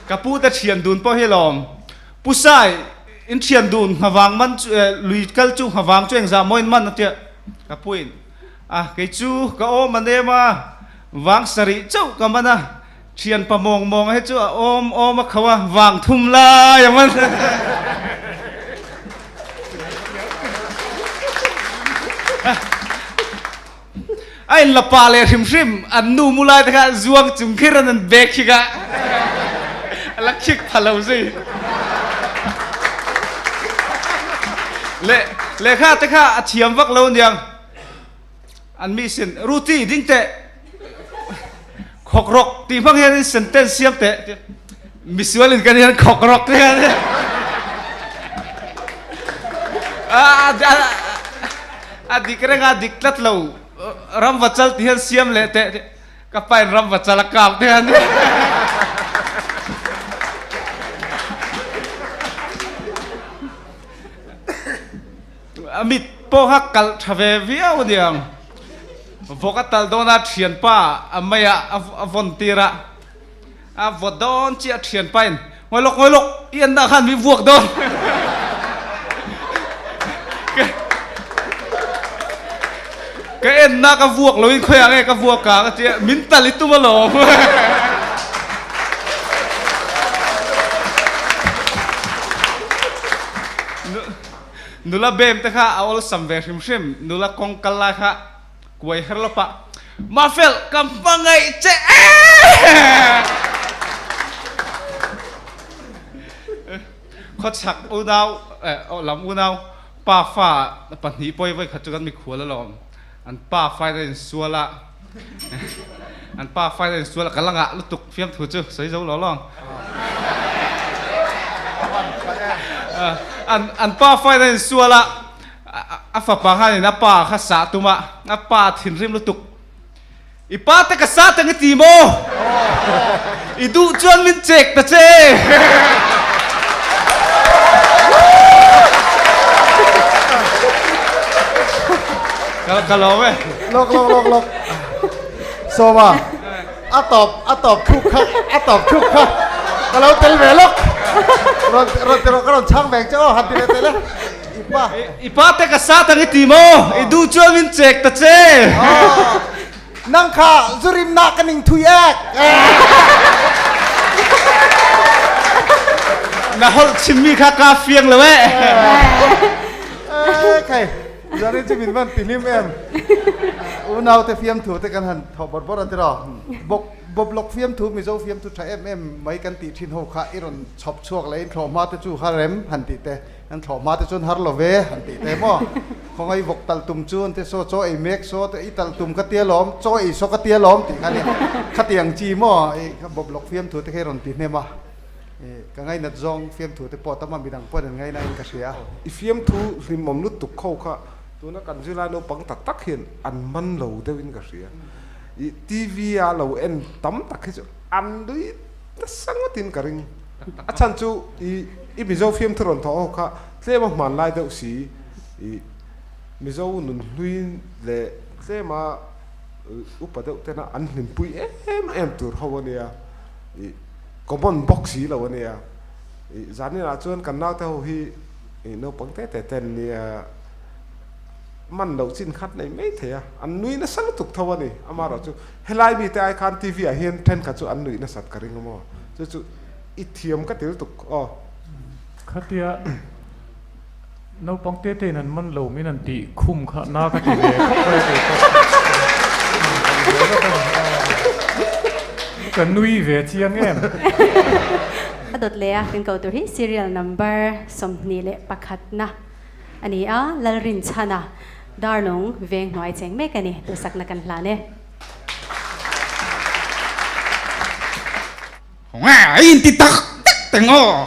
Ka pu te thian dun pawh hi lawm. Pu Sai, In thian dun nghavang man chu lui kal chu nghavang chu engzah maw in man a tia ka puin a kei chu ka awm a nem a vang sarih chauh ka man a thian pa mawng mawng a hi chu a awm awm a kho a vang thum lai a man a in la pa leh hrim hrim an nu mu lai te kha zuang chung khir an an bek khi ka la khik pha lo zui le lehkha te kha a thiam vak lo niang an mi sin ruti ding teh khawk rawk tih hmang hian in sentence siam teh misual in kan hian khawk rawk te hian a dik reng a dik tlat lo ram va chal ti hian siam leh teh ka pa in ram va chal a kap te hian. A mit pawh kha kalh tha ve viau aniang. Vawk a tal dawn a thianpa a meiah a vawn tir a. A vaw dawn chiah a thianpa in Ngawi lawk ngawi lawk i anna khan min vuak dawn. Ka enna ka vuak lo in khawiah nge ka vuak a ka ti a min tal i tum alawm. Nula bem te kha a awlsam ve hrim hrim nula kawng kal lai kha kuai her lawp a Mafel ka hmangaih che e! Khawchhak unau lam unau pa fa pahnih pawi vawikhat chu kan mikhual alawm an pa fa in a insual a an pa fa in a insual a ka la ngah lutuk fiamthu chu sawi zo lo lawng an pa fa in a insual a A fapa khanin a pa kha sah tum a, a pa thinrim lutuk. I pa te ka sah tang i ti maw? I duh chuan min chek ta che! Ka lawm e. Lawk lawk lawk lawk. Sawma, a tawp a tawp thuk kha a tawp thuk kha ka lo tel ve lawk. Rawn rawn ti rawh ka rawn chhang veng che aw han ti leh tel e. I pa. I pa te ka sat ang i ti maw? I duh chuan min chek ta che. Nang kha zurim na ka ning thui ek. Na holh chimmi kha ka fiang lo eh. Eh khai zarin chu min van ti hlim em. Unau te fiam thu te kan han thaw bawrh bawrh a tiraw. Bawk bawblawk fiam thu Mizo fiam thu tha em em mai kan tih thin ho kha i rawn chhawp chhuak leh in thlawh hma te chu kha rem han tih te. An thlawh hma te chuan har lo ve an tih te maw? Khawngaih vawk talh tum chu an ti saw, chaw ei mek saw te i talh tum ka tia lawm, chaw ei saw ka tia lawm tih kha nia. Khatiang chi maw i bawplawk fiamthu te kha i rawn ti hnem a, i ka ngainat zawng fiamthu te pawh tam a midang pawhin an ngaina in ka hria. I fiamthu hlimawm lutuk kho kha tuna kan zirlai naupang tak tak hian an man lo deuhin ka hria. I TV a lo en tam tak hi chu an nui nasa ngawtin ka ring. A chhan chu i i Mizo fiamthu rawn thawh ho kha tlema hmanlai deuh si i Mizo nun hlui leh tlema upa deuh tena an hlimpui em em tur ho a nia i common bawk si lo a nia i zaninah chuan kan naute ho hi i naupang te te ten nia man loh chin khat nei mai thei a an nui nasa lutuk tho a ni amaherawh chu helai mite ai khan TV ah hian thenkhat chu an nuih nasat ka ring a maw chu chu I thiam ka til tuk aw. Khatia naupang te tein an man lo min an tih khum kha na ka ti ve khawp mai a kei pawh. Ka nui ve chiang em. A dawt leh a, kan ko tur hi serial number 21 na a ni a, Lalrinchhana Darlung veng hnuai cheng mek a ni, duhsakna kan hlan e. Nga in ti tak tak teng aw.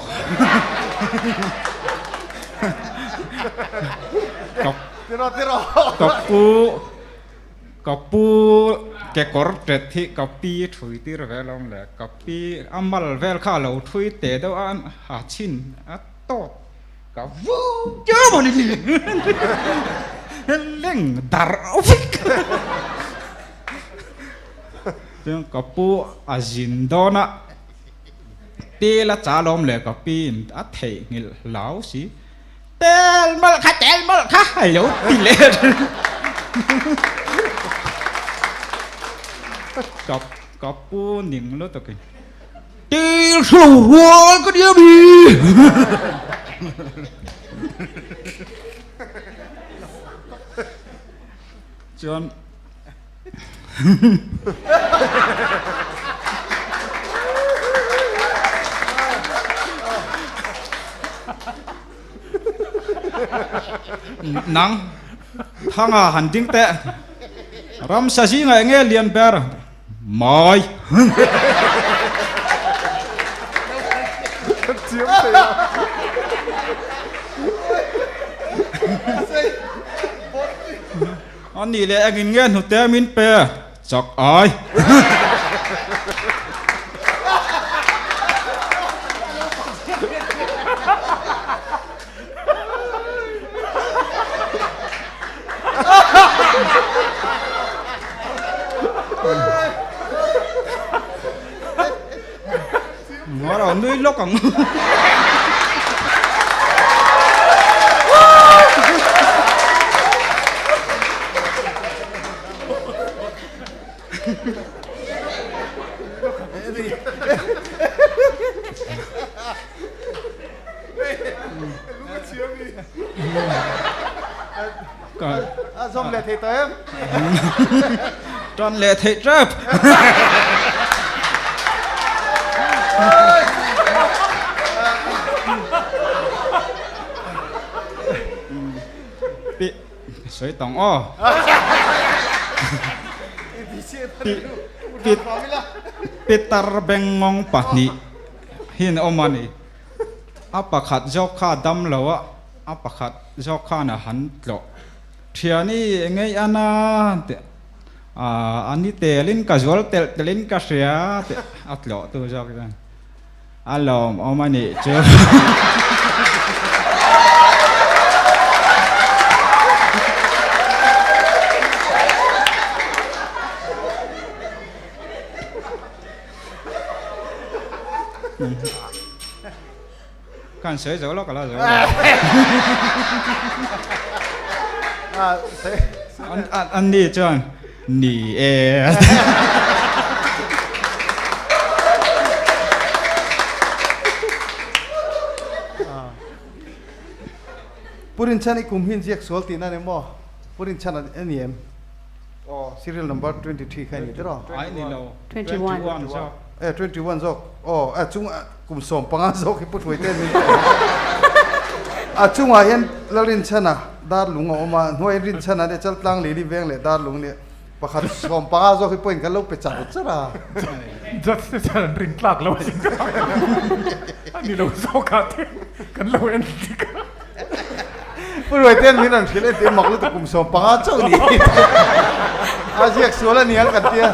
Tiro tiro. Ka pu ka pu kekawr tet hi ka pi thui tir ve lawm le ka pi a mal vel kha a lo thui te deuh a ha chhin a tawp ka vu chiam a ni leng dar vek. Chuan ka pu a zin dawn a, tel a cha lawm leh ka pi in a theihnghilh hlau si, Tel mawlh kha, tel mawlh kha a lo ti leh thin. Ka ka pu ning lutuk in, Tel hre lo rual ka nia mi. Chuan. Nang thanga han ding teh ramsa zingah enge lian ber mai. A nih leh engin nge hnute min pe chak ai. nui lawk ang. A zawm leh thei tawh em? Tan leh theih tep. Pi sawi tawng aw. Pi Pitar bengngawng pahnih hin awm a ni. A pakhat zawk kha a dam lo a, a pakhat zawk khan a han tlawh. Thiani engei a na tih a ni telin ka zual telh telhin ka hria tih a tlawh tu zawk chuan a lawmawm a nih chu. Kan sawi zo lo ka la zo lo. An ni chuan ni e. Purin chan i kum hin ziak sual tihna ni maw? Purin chan a ni em? Serial number 23 kha ni tiraw? Ai ni lo. 21 zawk. Eh 21 zawk. Aw a chung kum 15 zawk hi pu hruai te ni. A chungah hian Lalrinchhana Darlung a awm a, hnuai Rinchhana nia Chaltlang Lili veng leh Darlung nia pakhat 15 zawk hi pawhin kan lo pe char char a. Judge te chuan an rin tlak lo a ni. A ni lo zawkah te kan lo en dik a. Pu Ruaitean min rawn hrilh entir mak lutuk kum 15 chauh ni. A ziak sual a ni ang kan tia.